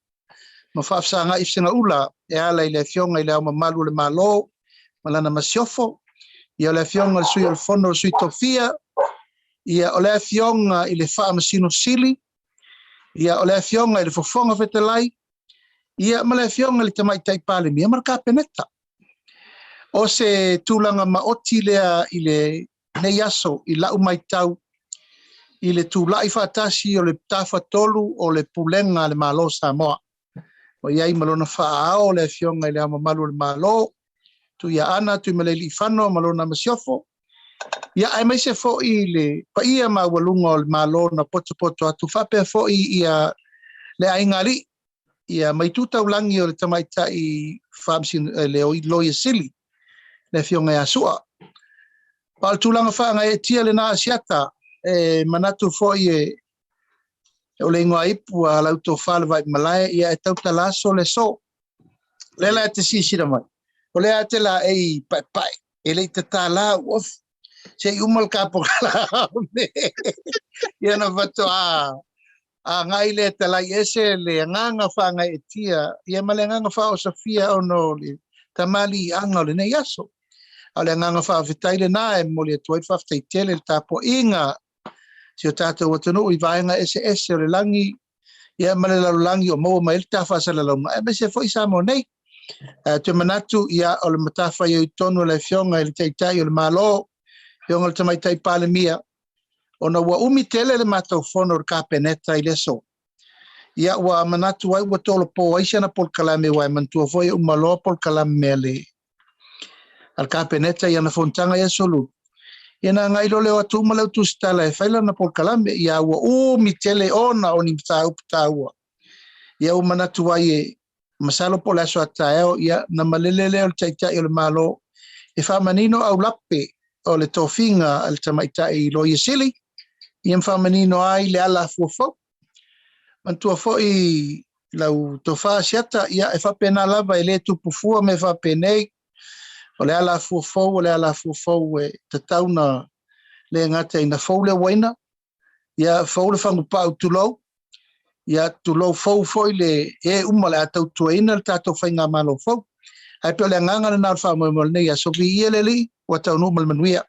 ma faafesagai fesegaula e ala i le Afioga i Le Ao Mamalu o le Malo ma lana masiofo, ia o le Afioga i le Sui o le Fono o Sui Tofia, ia o le Afioga i le Faamasino Sili, ia o le Afioga i le Fofoga Fetalai, ia ma le Afioga i le Tamaitai Palemia ma le Kapeneta. O se tulaga maoti lea i lenei aso i lau matau i le tulai faatasi o le tafatolu o le pulega a le Malo o Samoa. Ua i ai ma lona faaao le Afioga i le Ao Mamalu o le Malo, Tuiaana Tuimalealiifano ma lona masiofo, ia aemaise foi le paia maualuga o le Malo na potopoto atu faapea foi ia le aiga alii ia mai tu taulagi o le tamaitai faamasino le Loia Sili le Afioga ia Su'a. Ma o le tulaga faagaeetia lena Asiata e manatu foi e o le igoa ipu a lau tofa le Vaimalae ia e tautala aso le aso. Lea la e te silasila mai, o lea te laei paepae e le i tatala ou ofu se i uma le kapokala ia na faatoa agai lea talai ese le agaga faagaeetia ia ma le agaga faaosofia ona o le tamaliiaga o lenei aso. A o le agaga faafetai lena e momoli atu ai le faafetai tele i le tapuaiga a si o tatou atunuu i vaega eseese o le lagi ia ma le lalolagi o maua mai ai le ta faasalalauga aemaise foi Samoa nei. Ae ou te manatu ia o le matafaioi tonu a le Afioga i le Taitai o le Malo, Afioga i le Tamaitai Palemia, ona ua umi tele le matou fono i le Kapeneta i le aso. Ia ua manatu ai ua tolopo ai si ana polokalame aua e manatua foi e uma loa polokalame a le a le Kapeneta i ana fonotaga i Aso Lulu, ia na agai loa lea o atu uma le au tusitala e fai lana polokalame, ia ua umi tele ona o ni mataupu taua. Ia ua manatu ai e masalo po o le aso a taeao, ia na malele lea o le Taitai o le Malo e faamanino aulape o le tofiga a le Tamaitai Loia Sili, ia ma faamanino ai le ala fuafou. Manatua foi lau tofa Asiata, ia e faapena lava e le tupu fua mea faapenei, o le ala afua fou, o le ala afua fou e tatau na le gata ina fou le uaina, ia fou le fagupau tulou, ia tulou fou foi le e uma o le a tautuaina le tatou faigamalo fou. Ae pei o le agaga lena o le faamoemoe o lenei aso, viia le Alii, ua taunuu ma le manuia.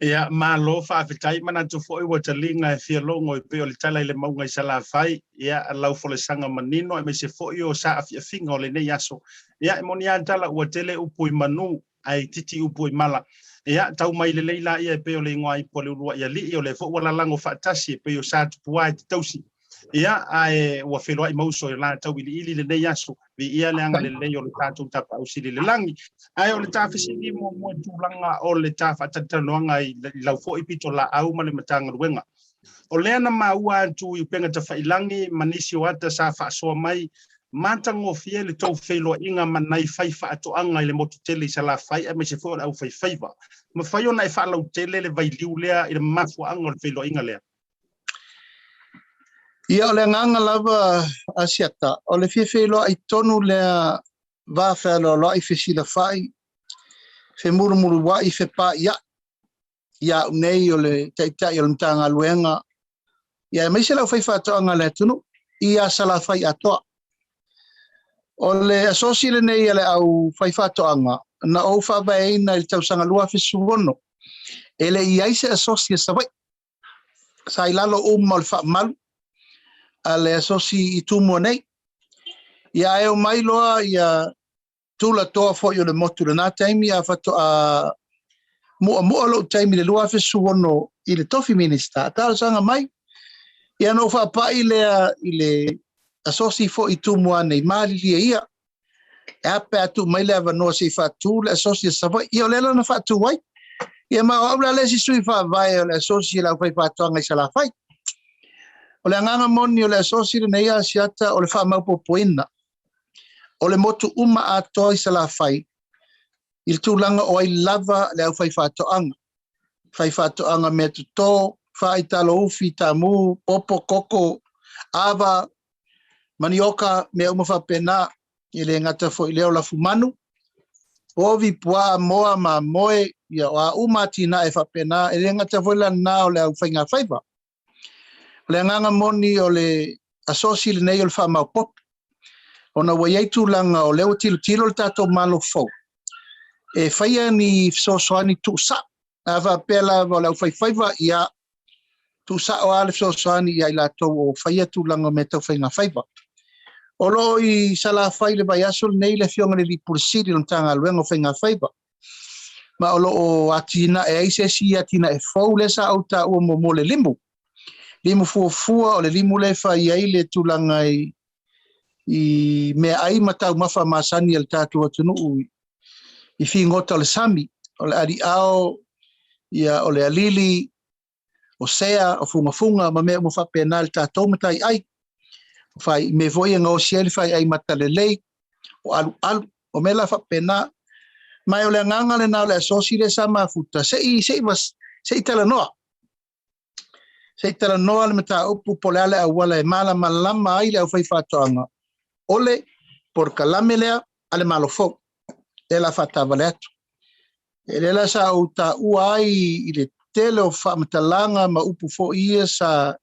Ia, malo faafetai, manatu foi ua taliga e fia logo e pei o le tala i le mauga i Salafai, ia, lau folasaga manino aemaise foi o saafiafiga o lenei aso. Ia, e moni lava le tala ua tele upu i manu, ae itiiti upu i mala. Ia, tau mai lelei laia e pei o le igoa ipu a le uluai alii, o lea foi ua lalago faatasi e pei o sa tupua e te tausi. Ia, ae ua feiloai ma uso i la tauiliili lenei aso. Viia le agalelei o le tatou Tapaau Sili i le lagi. Ae o le ta fesili muamua i tulaga o le ta faatalatalanoaga i lau foi pitolaau ma le Matagaluega. O lea na maua atu i upega tafailagi ma nisi o ata sa faasoa mai, matagofie le tou feiloaiga ma nai faifaatoaga i le motu tele i Salafai aemaise foi o le aufaifaiva. Mafai ona e faalautele le vailiu lea i le mafuaaga o le feiloaiga lea? Ia, o le agaga lava a Siata, o le fia feiloai tonu lea va fealoaloai fesilafai, femulumuluai fepaiai ia au nei o le Taitai o le Matagaluega, ia aemaise le aufaifaatoaga a le atunuu ia Salafai atoa. O le asosi lenei a le aufaifaatoaga na ou faavaeina i le tausaga 2016, e le i i ai se asosi a Savaii. Sa i lalo uma o le faamalu a le asosi i Tumua nei. Ia ae omai loa ia tulatoa foi o le motu i lena taimi a faatoa muamua lou taimi i le 2016 i le tofi Minista. Talosaga mai, ia na ou faapai lea i le asosi foi i Tumua nei, malilie ia. E a pe a tuu mai le avanoa se i faatu le asosi a Savaii. Ia o lea la na faatu ai. Ia ma o au la le isi sui faavae o le asosi a le aufaifaatoaga i Salafai. O le agaga moni o le asosi lenei a Asiata o le faamaopoopoina o le motu uma atoa i Salafai i le tulaga o ai lava le aufaifaatoaga. Faifaatoaga meatoto, fai talo ufi, tamu, popo, koko, ava, manioka, mea uma faapena, e le gata foi i lea o lafumanu, povi, puaa, moa, mamoe, ia o a uma atinae faapena, e le gata foi la lena o le aufaigafaiva. O le agaga moni o le asosi lenei o le faamaopoopo, ona ua i ai tulaga o lea ua tilotilo le tatou Malo fou e faia ni fesoasoani tuusao. A faapea lava o le aufaifaiva, ia tuusao lava le fesoasoani ia i latou o faia tulaga o mea tau faigafaiva. O lo o i Salafai i le vaiaso lenei le Afioga i le Alii Pule Sili o le Matagaluega o Faigafaiva, ma o lo o atinae ai se isi atinae fou lea sa ou taua muamua, le limu. Limu fuafua, o le limu lea e fai ai le tulaga i, i meaai ma taumafa masani a le tatou atunuu i figota o le sami, o le aliao, ia, o le alili, o sea, o fugafuga ma mea uma faapena i le tatou mataiai. O fai, mea foi e gaosi ai le faiai matalelei, o alualu, o mea la faapena. Ma o le agaga lena o le asosi lea sa mafuta, se i, se i, se i talanoa. Se i talanoa le mataupu po o le a le auala e malamalama ai le aufaifaatoaga o le polokalame lea a le Malo fou, lea la faataavale atu. E lea la sa ou taua ai i le tele o faamatalaga ma upu foi ia sa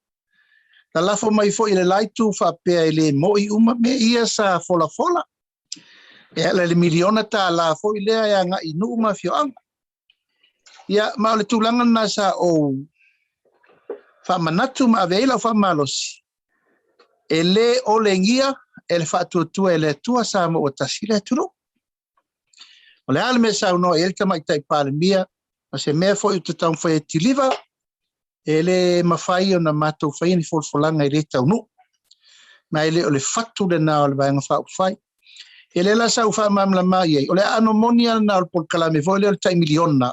lalafo mai foi i le la itu faapea e le mo'i uma mea ia sa folafola. E ala i le miliona tālā foi lea e agai i nuu ma afioaga. Ia, ma o le tulaga lena sa ou faamanatu ma ave ai lau faamalosi, e lē olegia e le faatuatua e le Atua Samoa ua tasi le atunuu. O le a le mea e saunoa i ai le Tamaitai Palemia, ma se mea foi ou te taumafai e tiliva, e le mafai ona matou faia ni folafolaga e le taunuu. Ma e le o le fatu lena o le Vaega Faaupufai. Ia lea la sa ou faamalamalama i ai, o le aano moni lava lena o le polokalame foi lea o le tai miliona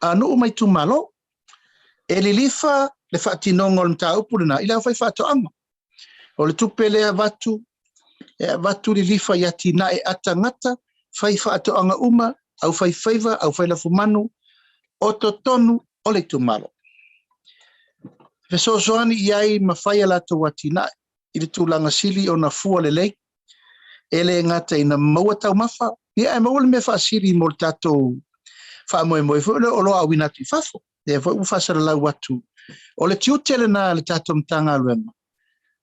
a nuu ma itumalo. E lilifa le faatinoga o le mataupu lena i le aufaifaatoaga. O le tupe lea e avatu, e avatu lilifa i atinae a tagata, fai faatoaga uma, au fai faiva, au fai lafumanu, o totonu o le itumalo. E fesoasoani i ai ma fai a latou atinae i le tulaga sili ona fua lelei, e le gata ina maua taumafa, ia ae maua le mea faasili mo le tatou faamoemoe foi lea o oloa auina atu i fafo. Lea foi ua faasalalau atu, o le tiute lena a le tatou Matagaluega,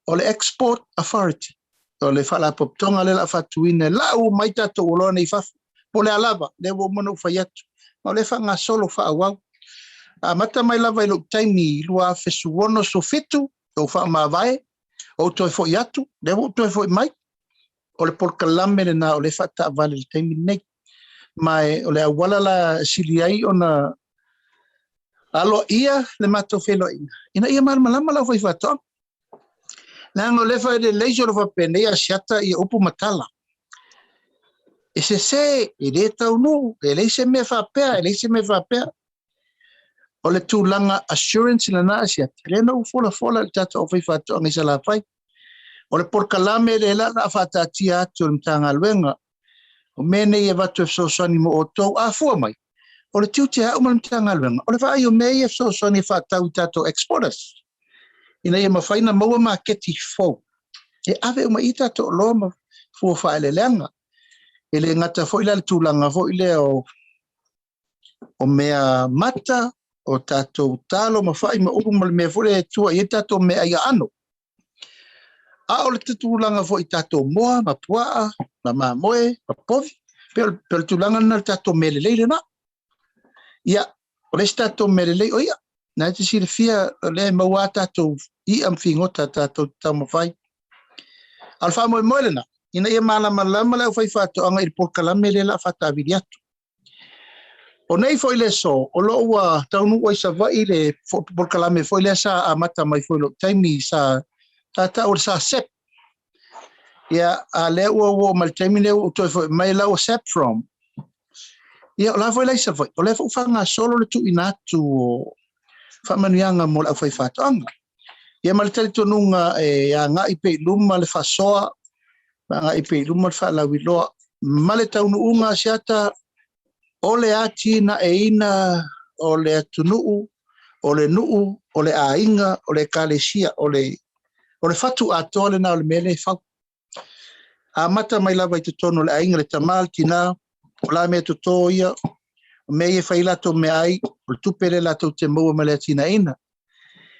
o le Export Authority, o le faalapotopotoga lea o le a faatuina e lau uma ai tatou oloa nei i fafo, po o le a lava, lea ua uma ona ou fai atu, ma o lea e faagasolo faaauau. Amata mai lava i lou taimi i 2017, ou faamavae, ou toe foi atu, lea ua ou toe foi mai, o le polokalame lena o lea e faataavale i le taimi lenei. Ma o le auala la e sili ai ona aloaia le matou feiloaiga, ina ia malamalama le aufaifaatoaga. Leaga o lea e faalelei solo faapenei Asiata ia upu ma tala. E sese, e le taunuu, e leai se mea faapea, e leai se mea faapea. O le tulaga assurance lena Asiata, lea na ou folafola i le tatou aufaifaatoaga i Salafai. O le polokalame lea la o le a faataatia atu e le Matagaluega, o mea nei e avatu e fesoasoani mo outou, a fua mai, o le tiute a au ma le Matagaluega, o le vaai o mea ia e fesoasoani e faatau i tatou exporters, ina ia mafai ona maua maketi fou e ave uma i tatou oloa ma fua faaeleeleaga. E le gata foi la le tulaga foi lea o mea mata, o tatou talo ma fai ma ulu ma le mea foi lea e tua i ai tatou meaai aano. A o le tulaga foi i tatou moa ma puaa ma mamoe ma povi, pei o le tulaga lena o le tatou mea lelei lena. Ia, o le isi tatou mea lelei o i'a. Na e te silafia o lea e maua a tatou i'a ma figota tatou te taumafai. A o le faamoemoe lena, ina ia malamalama le aufaifaatoaga i le polokalame lea o le a faatavili atu. O nei foi le aso, o lo o ua taunuu ai Savaii le polokalame foi lea sa amata mai foi i lou taimi sa tau o le SACEP. Ia, a lea ua oo mai le taimi lea ua toe foi mai la ua SAPFROM. Ia, o la foi la i Savaii, o lea foi ua faagasolo le tuuina atu o faamanuiaga mo le aufaifaatoaga. Ia ma le talitonuga e agai pea i luma le faasoa, ma agai pea i luma le faalauiloa, ma le taunuuga Asiata o le atinaeina o le atunuu, o le nuu, o le aiga, o le ekalesia, o le, o le fatu atoa lena o le mea lea e fau. Amata mai lava i totonu o le aiga, le tama, le tina, o la mea toto ia, o mea ia e fai latou meaai, o le tupe lea latou te maua mai le atinaeina.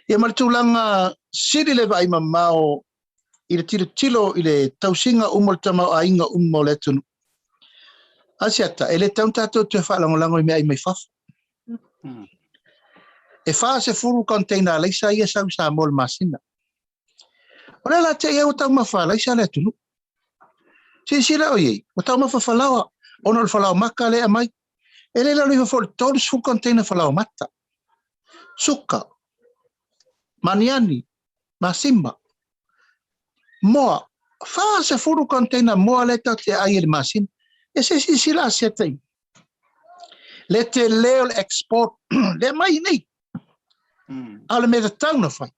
Ia ma le tulaga sili le vaai mamao i le tilotilo i le tausiga uma o le tamaoaiga uma o le atunuu. Asiata, e le tatau ona tatou toe faalagolago i meaai mai fafo. E 40 container alaisa ia e sau i Samoa i le masina. O le ala te i ai ua taumafa alaisa le atunuu. Silasila o i ai, ua taumafa falaoa, ona o le falaoa maka lea e aumai. E le lalo ifo foi o le 30 container falaoa mata, suka, maniani, masima, moa, 40 container moa lea tatou te ai i le masina. E se silasila Asiata i le tele o le export lea mai nei. A o le mea tatau na fai,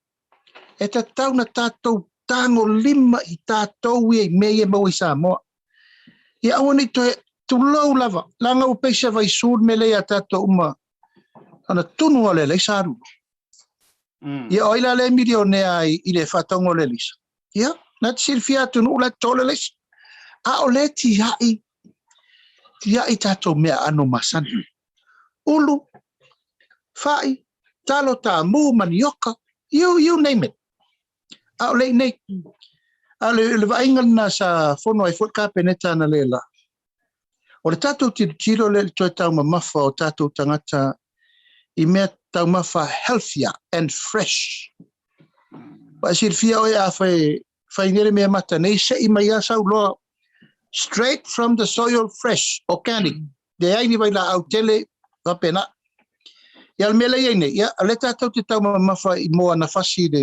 e tatau na tatou tagolima i tatou ia i mea ia e maua i Samoa. Ia aua ne i toe tulou lava, leaga ua pei se vaisu le mea lea ia tatou uma ona tunu o le alaisa alu. Ia o ai la lea e milionea ai i le faatauga o le alaisa? Ia, na te silafia atunuu la e toto le alaisa. A o lea tiai, tiai tatou mea aano masani. Ulu, fai, talo, taamu, manioka, you, you name it. A o le i nei. A o le, le vaaiga lena sa fono ai foi le Kapeneta analeila. O le tatou tilotilo lea i le toe taumamafa o tatou tagata i mea taumafa healthier and fresh. Ua e silafia oe a fai, fai nei le mea mata nei, sei mai lava sau loa straight from the soil fresh, organic. Leai ni vailaau tele, faapena. Ia o le mea lea i ai nei, ia o lea tatou te taumamafa i moa na fasi i le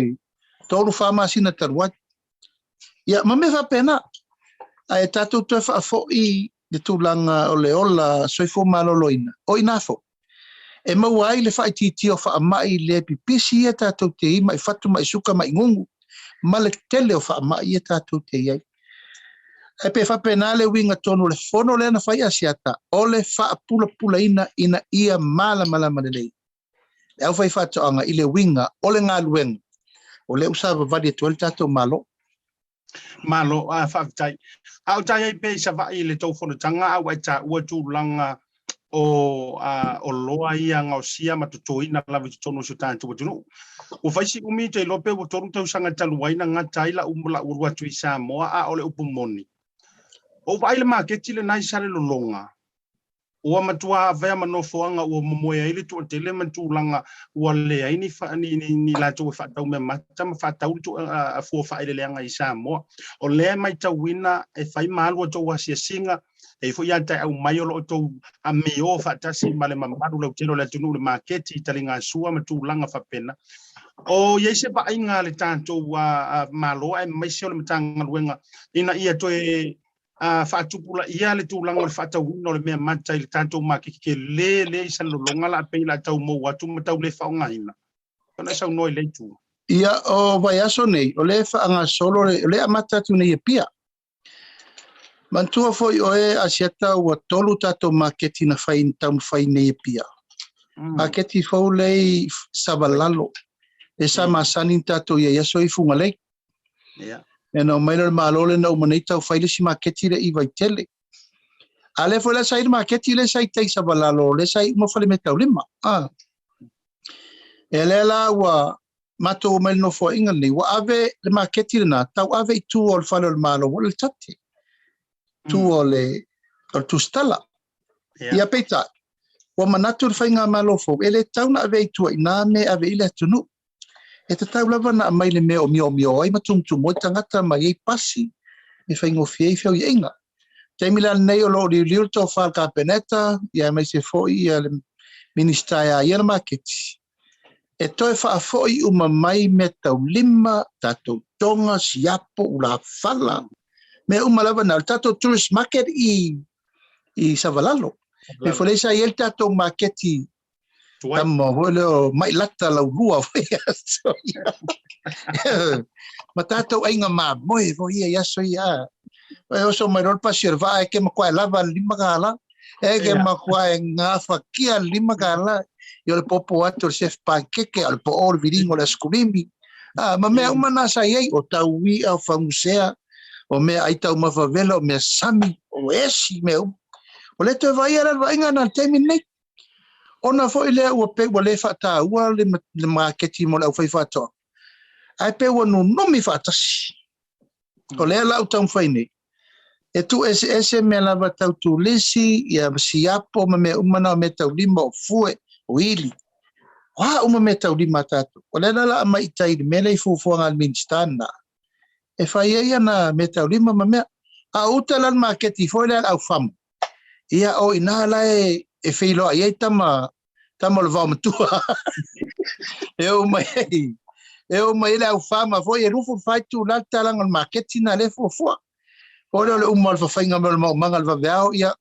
3, 4 masina talu ai. Ia ma mea faapena. Ae tatou toe faafoi le tulaga o le ola soifua maloloina, o i ina foi e maua ai le faaitiitia o faamai le pipisi ia tatou te i, mai fatu, mai suka, mai gugu, ma le tele o faamai ia tatou te i ai. Ae pe faapena le uiga tonu o le fono lea na fai Asiata, o le faapulapulaina ina ia malamalama lelei le aufaifaatoaga i le uiga o le galuega o lea ua savavali atu ai le tatou Malo. Malo, a faafetai. A o tai ai pea i Savaii i le tou fonotaga a ua e taua tulaga o a oloa ia gaosia ma totoina lava i totonu o si o tatou atunuu. Ua fai si umi te iloa pe ua 3 tausaga talu ai na gata ai lau alu atu i Samoa, a o le upu moni, ua ou vaai i le maketi lena i Salelologa, Ua matua avea ma nofoaga ua momoe ai le toatele ma tulaga ua leai ni, ni, ni, ni latou e faatau mea mata ma faatau le fua faaeleeleaga i Samoa. O lea e matauina e fai ma alu a outou asiasiga, e i ai foi ia te aumai o lo o outou amio faatasi ma le mamalu lautele o le atunuu i le maketi i taligasua ma tulaga faapena. O i ai se vaaiga a le tatou Malo aemaise o le Matagaluega ina ia toe a faatupulaia le tulaga o le faatauina o le mea mata i le tatou maketi tele lea i Salelologa la pei la tau mou atu ma tau le faaaogaina. Ona e saunoa i lea itu. Ia, o vaiaso nei, o lea e faagasolo, o lea e amata atu nei i Apia. Manatua foi oe Asiata ua 3 tatou maketi na fai taumafai nei i Apia. Maketi fou lea i Savalalo, lea sa masani na tatou i ai aso i Fugalei. Yeah. E na omai lea o le Malo lea na uma nei tau fai le isi maketi lea i Vaitele. A lea foi la sa i le maketi lea sa i tai Savalalo, lea sa i uma Falemeataulima. Ah. E lea la ua matou omai i le nofoaiga lenei, ua ave le maketi lena, tau ave i tua o le fale o le Malo, ua le tate. Tua o le, o le tusitala. Yeah. Ia peitai, ua manatu le faigamalo fou, e le tatau ona ave i tua i nā mea e ave i le atunuu. E tatau lava ona aumai le mea o mioomio ai ma tumutumu ai tagata ma i ai pasi e faigofie ai feoiaiga. Taimi la lenei o lo o liuliu le tofa a le Kapeneta ia aemaise foi ia le Minisita e a ia le maketi e toe faafoi uma mai meataulima, tatou toga, siapo, ulafala, mea uma lava na. O le tatou tourist market i i Savalalo. E foi lea sa i ai le tatou maketi Tuai. Tama foi lea o mai lata laulua foi i aso ia. Ma tatou aiga mamoe foi ia i aso ia. E oso mai loa le pasi o le vaa e ke makuae lava le $5. E ke makuae gafatia le $5. Ia o le popo atu o le chef pankeke, o le poo o le viliga o le askulimi. Ah, ma mea uma na sa i ai, o taui'a, o fagusea, o mea ai taumafa vela, o mea sami, o esi, mea uma. O lea toe vaaia la le vaaiga na le taimi lenei. Ona foi lea ua pei ua le faataua le, le maketi mo le aufaifaatoaga, ae pei ua nunumi faatasi. O lea la ua taumafai nei, e tuueseese mea lava tau turisi, ia siapo ma mea uma na o mea taulima, o fue, o ili. O a uma mea taulima a tatou. O lea la la aumai i tai i le mea lea i fuafuaga a le Minisita lena, e fai ai ana mea taulima ma mea. A o uta la le maketi foi lea a le aufama, Ia, o ina la e, e feiloai ai tama, tama o le vaomatua. e oo mai ai, e oo mai ai le aufama foi e 24 itula le talaga o le maketi na lea e fuafua. O lea o le uma o le fafaiga mai o le maumaga le vaveao, ia,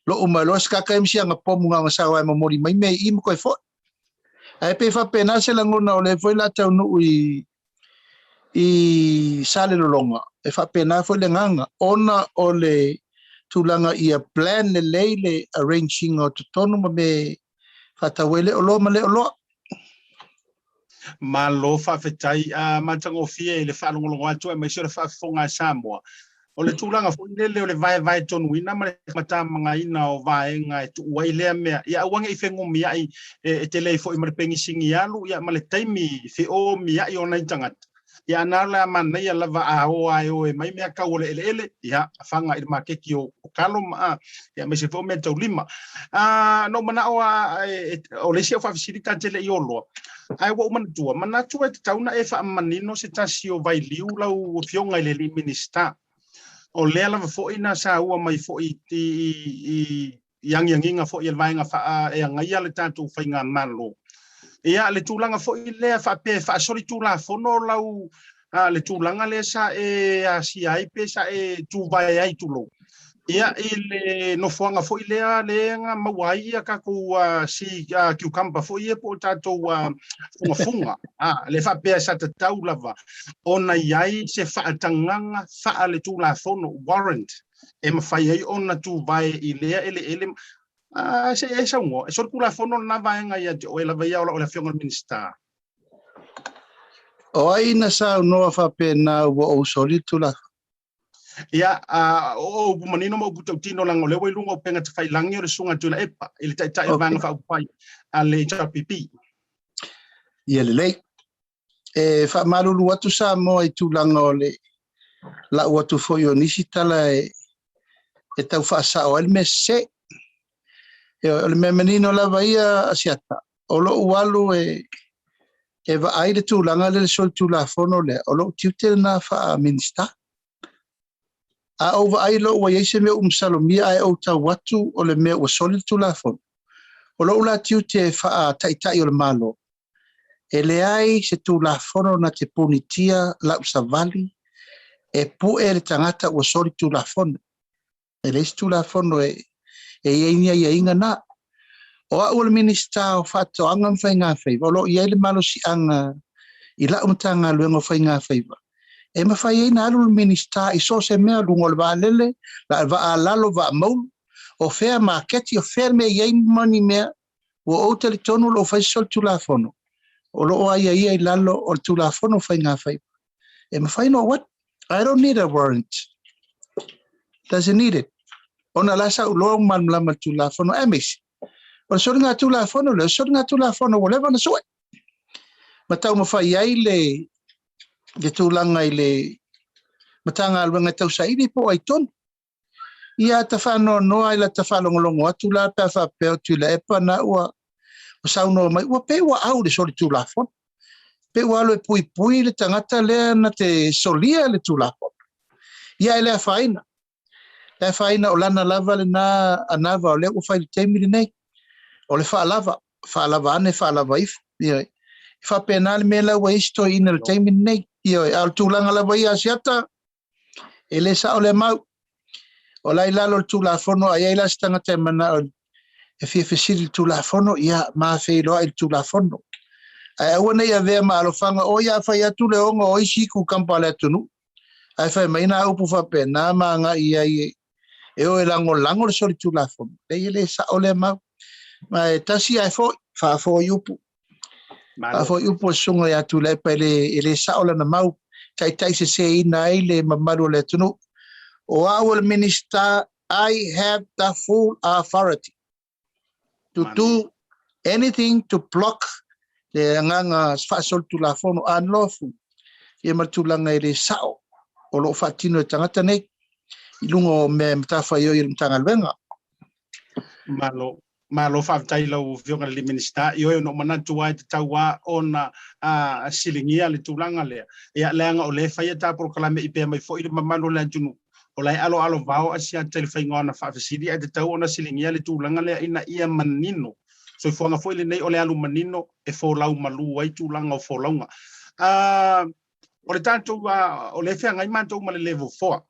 lo'u mai loa se kaka ma si aga pomu gagasau e momoli mai mea i i ma koe foi. Ae pei faapena se lagona o lea foi la taunuu i i Salelologa, e faapena foi le agaga, ona o le tulaga ia plan lelei le arrange ina o totonu ma mea e faatau ai le oloa ma le oloa. Malo faafetai, a matagofie i le faalogologo atu aemaise o le faafofoga a Samoa. O le tulaga foi lele o le vaevaetonuina ma le matamagaina o vaega e tuu ai lea mea, ia aua ne i fegumiai e tele ai foi ma le pegisigi alu ia ma le taimi feomiai o nai tagata. Ia na o le a manaia lava a o a e o e mai mea kau o le eleele, ia faga i le maketi o kalo ma ia aemaise foi o mea taulima. A na ou manao a o le isi au faafesili ta te le i oloa, ae ua ou manatua, manatu e tatau ona e faamanino se tasi o vailiu lau Afioga i le alii Minisita. O lea lava foi na saua mai foi i i agiagiga foi a le vaega faa e agaia le tatou faigamalo. Ia, le tulaga foi lea faapea e faasolitulafono lau a, le tulaga lea sa e asia ai pe sa e tuvae ai tulou. Ia, i le nofoaga foi lea lea na maua ai ia tatou sea cucumber foi ia po o tatou fugafuga. A, le faapea sa tatau lava ona i ai se faatagaga faaletulafono, warrant, e mafai ai ona tuvae i lea eleele a se e saunoa e solitulafono lena vaega ia te oe lava ia o le Afioga i le Minisita. O ai na saunoa faapena ua ou soli le Tulafono? Ia, a, o upu manino ma upu tautino leaga o lea ua i luga o upega tafailagi o le Susuga Tuilaepa i le Taitai o le Vaega Faaupufai a le HRPP. Ia lelei. E faamalulu atu Samoa i tulaga o le lau atu foi o nisi tala e, e tau faasao ai le mea sese. E, o le mea manino lava ia Asiata, o lou alu e, e vaai le tulaga lea le solitulafono lea, o lou tiute lena faa-Minisita. A ou vaai loa ua i ai se mea ua masalomia ae ou tau atu o le mea ua soli le Tulafono, o lou la tiute faa-Taitai o le Malo, E leai se Tulafono na te punitia lau savali e pue le tagata ua soli Tulafono. E leai se Tulafono e e i ai ni aiaiga na. O au o le Minisita o Faatoaga ma Faigafaiva, o lo o i ai le malosiaga i lau Matagaluega o Faigafaiva e mafai ai ona alu le Minisita i so o se mea, luga o le vaalele, vaa a lalo, vaa maulu, o fea maketi, o fea le mea e i ai ma ni mea Ua ou talitonu o lo o fai se solitulafono o lo o aiaia i lalo o le Tulafono o Faiga Faiva. E mafai ona ou atu. I don't need a warrant. Doesn't need it. Ona la sa ou loa ua malamalama i le Tulafono aemaise o le soligatulafono lea, o le soligatulafono ua leva ona sue ma taumafai ai le le tulaga i le Matagaluega e tausaili po o ai tonu. Ia ta faanoanoa i lata faalogologo atu la pe a faapea o Tuilaepa na ua saunoa mai, ua pei ua au i le solitulafono, pei ua alu e puipui le tagata lea na te solia le Tulafono. Ia e le afaina, le afaina o lana lava lena anava o lea ua fai i le taimi lenei, o le faalava, faalava ane, faalava ifo. Ioe. E faapena le mea la ua i ai si toeaina i le taimi lenei. Ioe. A o le tulaga lava ia Asiata, E le sao lea mau. O la i lalo o le Tulafono, a i ai la se tagata e manao e fia fesili i le Tulafono, ia, ma feiloai i le Tulafono. Ae aua ne i avea ma alofaga, o ia a fai atu le oga o isi kukamba a le atunuu, ae fai mai nā upu faapena ma agai i ai e o e lagolago le solitulafono. Leai, e le sao lea mau. Ma e tasi ae foi, faafoi upu. Faafoi upu a le Susuga ia Tuilaepa e le, e le sao lana mau, taitaiseseina ai le mamalu o le atunuu. O au o le Minisita, I have the full authority to do anything to block le agaga faasolitulafono unlawful ia ma le tulaga e le sao o lo o faatino e tagata nei i luga o mea e matafaioi a le Matagaluega. Malo. Malo faafetai i lau Afioga i le Minisita. Ioe, ona ou manatu lava e tatau lava ona siligia le tulaga lea, ia leaga o lea e fai a ta polokalame i pea mai foi le mamalu o le atunuu, o la e aloalo vao Asiata i le faiga o ana faafesili, ae tatau ona siligia le tulaga lea ina ia manino. Soifuaga foi lenei o le alu manino e folau malu ai tulaga o folauga. O le tatou, o lea e feagai matou ma le level 4.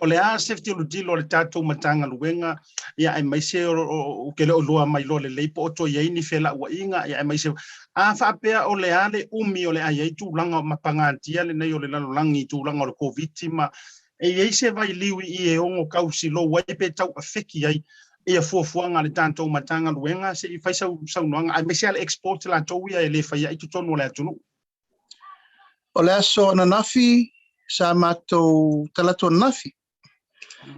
O le a se tilotilo a le tatou Matagaluega, ia aemaise ou te le o iloa mai loa lelei po o toe i ai ni felauaiga, ia aemaise a faapea o le a le umi o le a i ai tulaga ma pagatia lenei o le lalolagi i tulaga o le Koviti ma e i ai se vailiu i i e ono tausilou ai pe tau afeki ai ia fuafuaga a le tatou Matagaluega se i fai sau saunoaga aemaise lava le export latou ia e le faia i totonu o le atunuu. O le aso ananafi sa matou talaatu ananafi,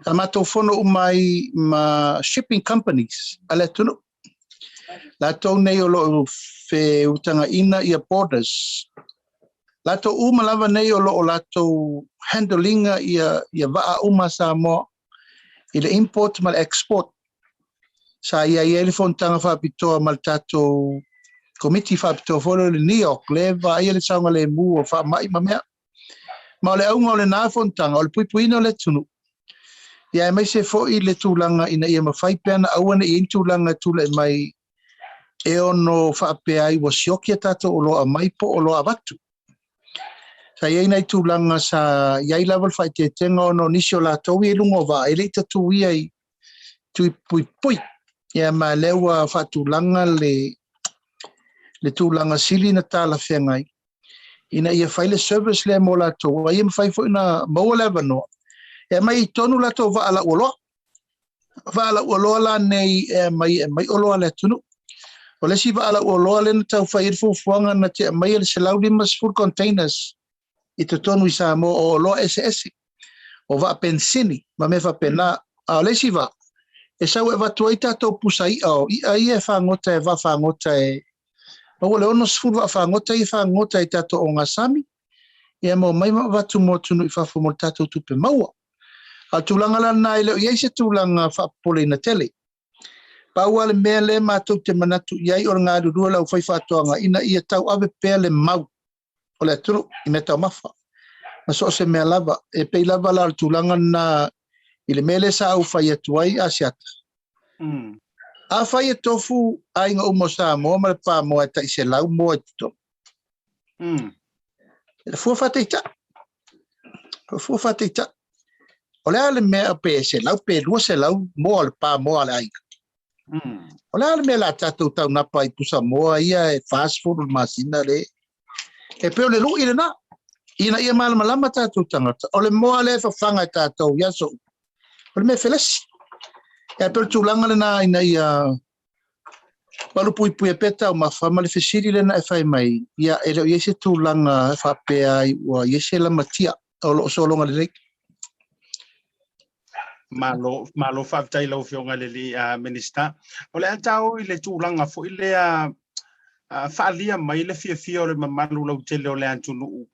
sa matou fono uma ai ma shipping companies a le atunuu. Latou nei o lo o feutagaina ia borders. Latou uma lava nei o lo o latou handle ina ia ia vaa uma a Samoa i le import ma le export. Sa i ai ai le fonotaga faapitoa ma le tatou komiti faapitoa foi lea o le NEOC, lea e vaaia le saogalemu o faamai ma mea. Ma o le auga o lena fonotaga, o le puipuiina o le atunuu, ia aemaise foi le tulaga ina ia mafai pea ona aua ne i i ai ni tulaga e tulai mai e ono faapea ai ua sioki a tatou oloa aumai po o oloa avatu. Sa i ai nai tulaga sa i ai lava le faaeteetega ona o nisi o latou ia i luga o vaa e le i tatuia i tui puipui. Ia ma lea ua faatulaga le, le tulaga sili na talafeagai ina ia fai le service lea mo latou, a ia mafai foi ona maua le avanoa e aumai i tonu latou vaa lauoloa. Vaa lauoloa la nei e aumai e aumai oloa a le atunuu. O le isi vaa lauoloa lea na tau fai ai le fuafuaga na te aumaia le 150 containers i totonu i Samoa o oloa eseese, o vaa penisini ma mea faapena. A o le isi vaa, e sau e avatu ai tatou pusa i'a o i'a ia e fagota e vaafagota e maua le 60 vaafagota ia e fagota i tatou ogasami, ia ma omai ma avatu mo atunuu i fafo mo le tatou tupe maua. A o le tulaga la lena e le o i ai se tulaga faapopoleina tele. Pau lava le mea lea matou te manatu i ai o le galulue o le aufaifaatoaga ina ia tauave pea le mau o le atunuu i meataumafa ma so o se mea lava. E pei lava la o le tulaga lena i le mea lea sa ou fai atu ai Asiata. Afai e tofu aiga uma o Samoa ma le pamoa e tai 100 moa i totonu. E fua faataitai. E fua faataitai. O le a le mea pe 100 pe 200 moa o le pamoa a le aiga. O le a le mea o le a tatou taunapa ai pusa moa ia e 40 le masina le. E pei o le lui lena. Ina ia malamalama tatou tagata. O le moa lea e fafaga e tatou i aso uma. O le mea felesi. E pei o le tulaga lena ina ia malupuipuia pea taumafa ma le fesili lena e fai mai, ia e le o i ai se tulaga e faapea ai ua i ai se lamatia o lo o sologa lelei. Malo, malo faafetai i lau Afioga i le alii Minisita. O le a tau i le tulaga foi lea faaalia mai le fiafia o le mamalu lautele o le atunuu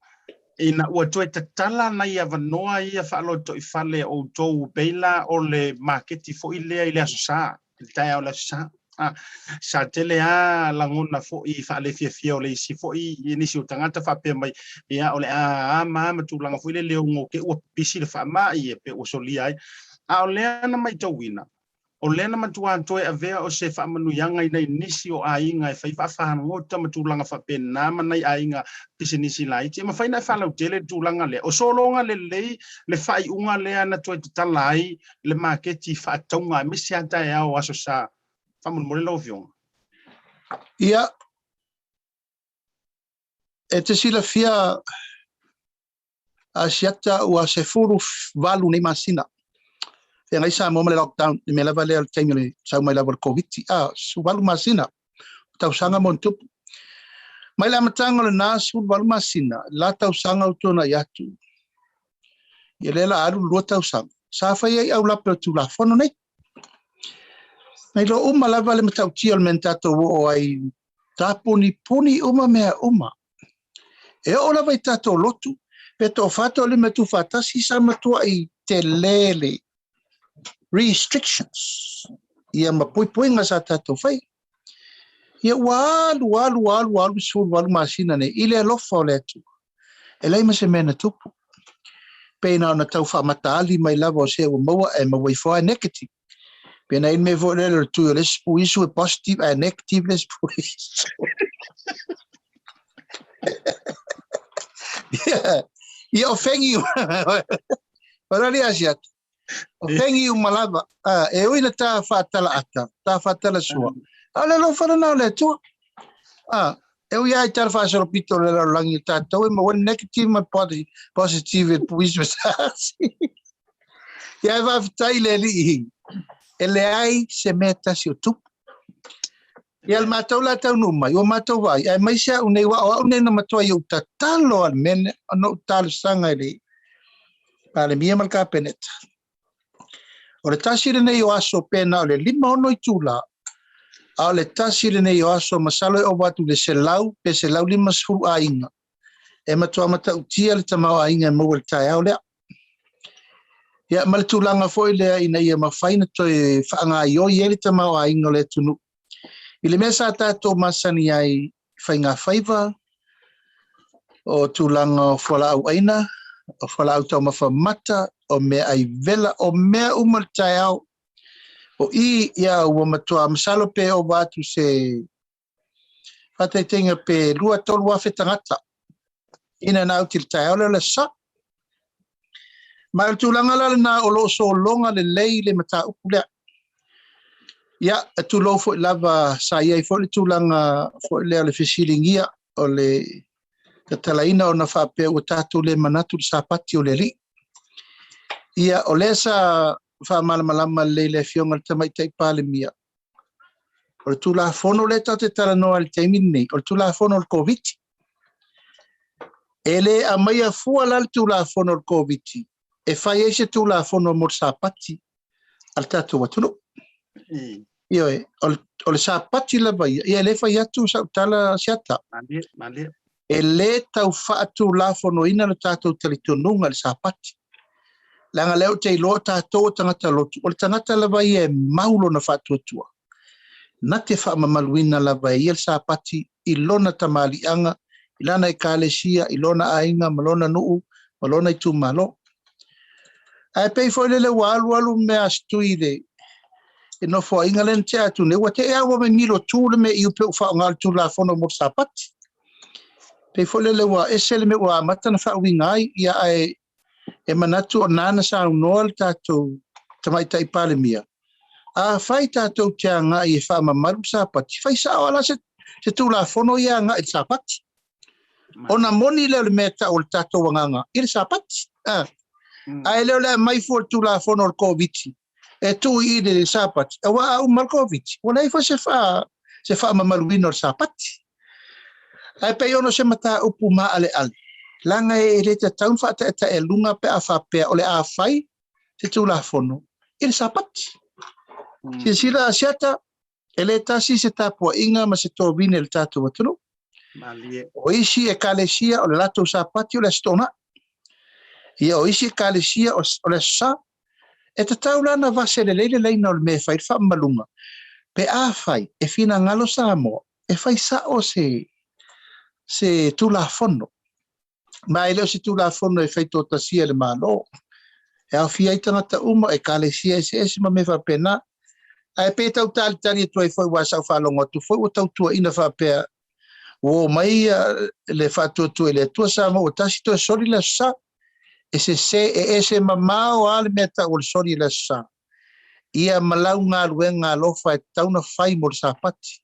ina ua toe tatala nai avanoa ia faalotoifale o outou pei la o le maketi foi lea i le Aso Sa, i le taeao o le Aso Sa. Sa tele lava lagona foi faalefiafia o le isi foi i nisi o tagata faapea mai, ia o le a a ma a ma tulaga foi lele ono te i ua pipisi le faamai pe ua solia ai. A o lea na matauina, o lea na matua toe avea o se faamanuiaga i nai nisi o aiga e fai vaafagota ma tulaga faapena ma nai aiga pisinisi laiti. E mafai ona e faalautele le tulaga lea. O sologa lelei le faaiuga lea na toe tatala ai le maketi faatauga aemaise lava taeao o Aso Sa. Faamolemole lau Afioga. Ia, e te silafia Asiata ua 18 nei masina feagai Samoa ma le lockdown, le mea lava lea o le taimi o le sau mai lava o le Koviti, a, 18 masina, tausaga ma ona tupu. Mai le amataga o lena 18 masina, la tausaga ua tuanai atu, ia lea la alu 2 tausaga, sa fai ai aulape o Tulafono nei. Na iloa uma lava le matautia o le mea na tatou oo ai, tapunipuni uma mea uma. E oo lava i tatou lotu, pe toafa toalima e tuufaatasi, sa matuai tele le restrictions, ia ma puipuiga sa tatou faia. Ia ua alu, alu, alu, alu, 18 masina nei, i le alofa o le Atua. E leai ma se mea na tupu. Pei na ona tau faamataali mai lava o se ua maua ae maua ifo lava e negative. Pe na i ai le mea foi lele o le tui o le isi puisu e positive ae negative le isi puisu. Ia o fengi o la lia asiata. O fengi uma lava. Ah, e ui na ta whaatala ata, ta whaatala sua. A o le alofa lena o le Atua. Ah, e ui ai tala whaasolopito o le lalolagi o tātou e maua negative ma positive e puisu e sasi. Ia e faafetai i le Alii e leai se mea tasi o tupu. Ia le matou la taunuu mai, ua matou vaai, aemaise au nei, aua o au nei na matua i ou tatalo a le mea lea, ona ou talosaga i le Palemia ma le Kapeneta. O le tasi lenei o aso pe na o le 56 itula, a o le tasi lenei o aso masalo e ova atu i le 100 pe 150 aiga. E matua matautia le tamaoaiga e maua i le taeao lea. Ia, ma le tulaga foi lea ina ia mafai ona toe faagaoioi ai le tamaoaiga o le atunuu i le mea sa tatou masani ai i faigafaiva, o tulaga o fualaau aina, o fualaau taumafa mata, o meaai vela, o mea uma i le taeao. O i, ia, ua matua masalo pe ova atu se faataitaiga pe 2-3 afe tagata in and out i le taeao lea o le Aso Sa. Ma o le tulaga la lena o lo o sologa lelei le mataupu lea. Ia, e tulou foi lava sa i ai foi le tulaga foi lea o le fesiligia o le tatalaina ona faapea ua tatou le manatu i le Sapati o le Alii. Ia, o lea sa faamalamalama lelei e le Afioga i le Tamaitai Palemia, O le Tulafono lea tatou te talanoa ai i le taimi lenei, o le Tulafono o le Koviti. E le aumaia fua la le Tulafono o le Koviti e fai ai se Tulafono mo le Sapati a le tatou atunuu. Ioe, o le Sapati lava ia, ia e le fai atu sau tala Asiata. Malie, malie. E le tau faatulafonoina le tatou talitonuga i le Sapati. Leaga lea ou te iloa o tatou o tagata lotu, o le tagata lava ia e mau lona faatuatua, na te faamamaluina lava e ia le Sapati i lona tamaliiaga, i lana ekalesia, i lona aiga ma lona nuu ma lona itumalo. Ae pei foi lele ua alualu mea a Setui i le nofoaiga lea na tea atu nei, ua te i lava ua mimilo tu le mea i upe ua faaaoga o le Tulafono mo le Sapati. Pei foi lele ua ese le mea ua amata ona faauiga ai, ia ae e manatu o na na saunoa le tatou Tamaitai Palemia, afai tatou te agai e faamamalu le Sapati, fai sao lava la se Tulafono ia agai i le Sapati. Ona moni lea o le mea e tau o le tatou agaga i le Sapati. Ae le o le aumai fua o le Tulafono o le Koviti e tuu i le Sapati, aua a uma le Koviti, ua leai foi se se faamamaluina o le Sapati. Ae pei ona o se mataupu maaleale, leaga e le tatau ona faataetaealuga pe a faapea o le a fai se Tulafono i le Sapati. Silasila Asiata, e le tasi se tapuaiga ma se tovine i le tatou atunuu. Malie. O isi ekalesia o le latou Sapati o le Aso Toonai. Ia o isi ekalesia o le Aso Sa. E tatau la ona vase lelei le laina o le mea e fai le faamamaluga pe afai e finagalo Samoa e fai sao se se Tulafono. Ma e le o se Tulafono e faitoatasia e le Malo, e aofia ai tagata uma, ekalesia eseese ma mea faapena. Ae pe tau talitali atu ai foi aua sa ou faalogo atu foi ua tautuaina faapea ua omai le faatuatua i le Atua Samoa ua tasi toe soli le Aso Sa. E sese, e ese mamao lava le mea tau o le soli i le Aso Sa. Ia ma lau galuega alofa e tatau ona fai mo le Sapati.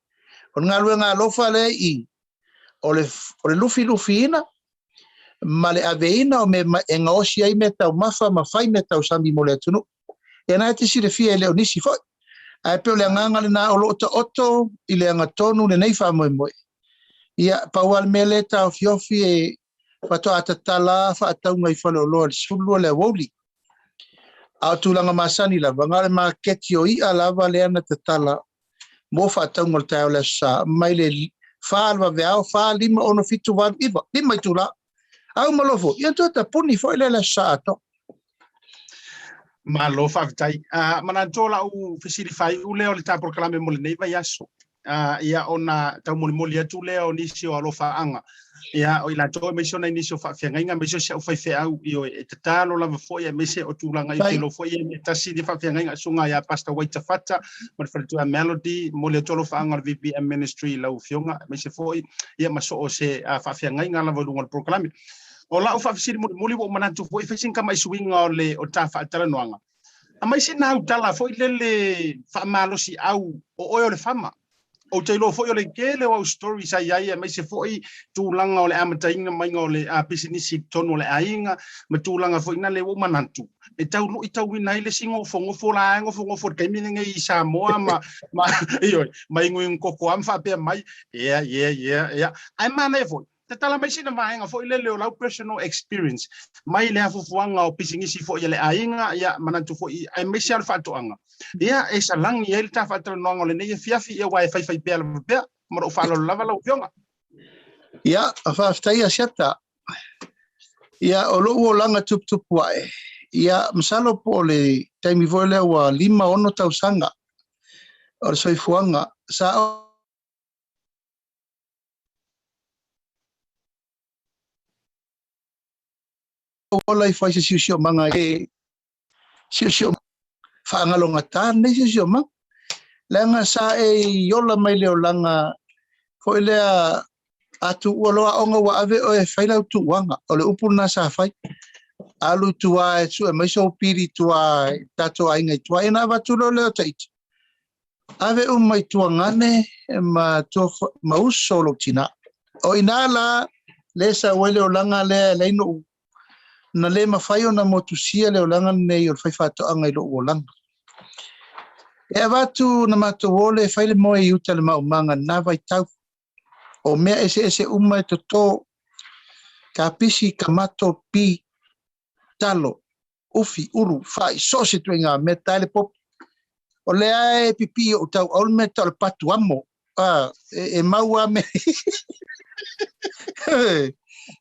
O le galuega alofa lea i o le, o le lufilufiina ma le aveina o mea e gaosi ai mea taumafa ma fai mea tausami mo le atunuu. Ia na e te silafia e le o nisi foi. Ae pei o le agaga lena o lo o taoto i le agatonu lenei faamoemoe. Ia, pau lava le mea lea e taofiofi e faatoa tatala faatauga i faleoloa i le 12 le aoauli. A o tulaga masani lava, na o le maketi o i'a lava lea na tatala mo faatauga o le taeao o le Aso Sa, mai le 4 le vaveao, 4, 5, 6, 7, 8, 9, 5 itula. A uma loa foi, ia toe tapuni foi lea le Aso Sa atoa. Malo faafetai. Manatu o lau fesili faaiu lea o le ta polokalame mo lenei vaiaso. Ia ona taumolimoli atu lea o nisi o alofaaga ia o i latou aemaise o nai nisi o faafeagaiga aemaise o si au faifeau ioe e tatalo lava foi aemaise o tulaga i felo foi e mea tasi ni faafeagaiga susuga ia Pastor Waita Fata ma le faletua Melody momoli atu alofaaga o le VBM Ministry i lau afioga aemaise foi ia ma so o se faafeagaiga lava i luga o le polokalame. O lau faafesili mulimuli ua ou manatu foi e fai sina tamai suiga o le o ta faatalanoaga. Aumai sina autala foi lele faamalosiau o oe o le fama. Ou te iloa foi o le tele o au stories sa i ai aemaise foi tulaga o le amataina maiga o le pisinisi i totonu o le aiga ma tulaga foi na le ua ou manatu e tau luitauina ai le isi nofonofo la e nofonofo i le taimi lenei i Samoa ma ma ioe ma inuinu koko lava ma faapea mai yeah yeah yeah yeah ae manaia foi Tatala mai sina vaega foi lele o lau personal experience mai le afuafuaga o pisinisi foi a le aiga, ia, manatu foi aemaise lava le faatoaga. Ia, e salagi ai le ta faatalanoaga o lenei afiafi, ia, aua e faifai pea lava pea. Ma lou faaaloalo lava lau Afioga. Ia, faafetai Asiata. Ia, o lou olaga tuputupu ae, ia, masalo po o le taimi foi lea ua 5, 6 tausaga o le soifuaga, sa ou ola ifo ai i se siosiomaga e siosiomaga faagalogata lenei siosiomaga, leaga sa e ola mai le olaga foi lea a tuua loa aoga ua ave oe e fai lau tuuaga, o le upu lena sa fai. Alu i tua e sue mai sou pili i tua i tatou aiga i tua, ia ona avatu loa lea o ita. Ave uma i tuagane ma, tua, ma uso o lou tinā. O i ina la le sau ai le olaga lea e leai noʻu na le mafai ona motusia le olaga lenei o le faifaatoaga i lou olaga. E avatu na matou o lea e fai le moe i uta i le maumaga i lena vaitau. O mea eseese uma e toto, kapisi, tamato, pi, talo, ufi, ulu, fai, so o se ituaiga mea, tae le popo. O lea e pipii i ou tauau le mea e tau o le patu amo. A, e, e mau a mea.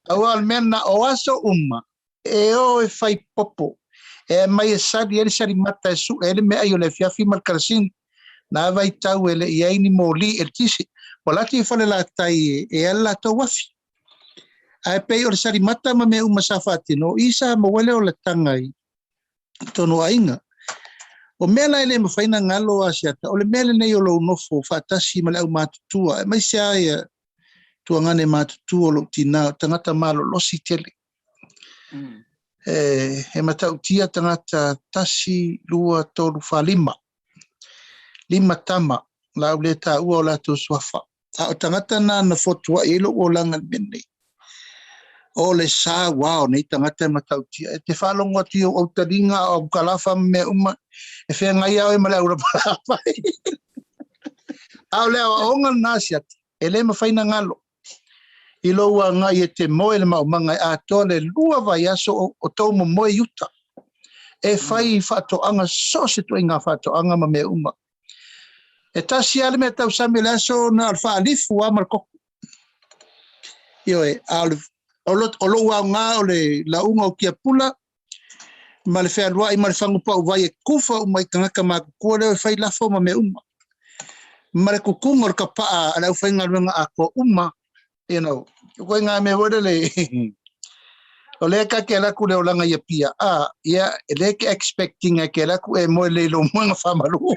Aua o le mea na o aso uma, e o e fai popo, e aumai e sali ai le salimata e sue ai le meaai o le afiafi ma le karasini. Na vaitau e le i ai ni moli eletise. Ua laki i Falelatai e ala latou afi. Ae pei o le salimata ma mea uma sa faatino, o i sa maua ai le olataga i totonu o aiga. O mea la e le mafai ona galo Asiata, o le mea lenei o lou nofo faatasi ma le aumatutua, aemaise lava ia tuagane matutua o lou tinā, o tagata malolosi tele. E, e matautia tagata tasi, lua, tolu, fa, lima. Lima tama, la au le taua o latou suafa. A o tagata na na fotuai ai lou olaga i le mea lenei. O le sa ua o nei tagata e matautia. E te faalogo atu i ou autaliga o au kalafa ma mea uma, e feagai lava oe ma le aulapalapa. A o le aoaoga lena Asiata, e le mafai ona galo. I lou agai e te moe i le maumaga e atoa le lua vaiaso o, o tou momoe i uta. E fai faatoaga so o se ituaiga faatoaga ma mea uma. E tasi lava le mea tausami o le aso na o le faalifu lava ma le koko. Ioe, a o, le, o, lo, o lou aoga o le lauga o kiapula ma le fealuai ma le fagu pauvai e kufa uma i tagata matutua lea e fai lafo ma mea uma. Ma le tutuga o le kapaa a le aufaigaluega atoa uma, you know, koe ngā mea foi lele, o lea ka ke alu atu le olaga i Apia, a, ia, e le ke expecting e ke alu atu e moe lelei i lou moega faamalu.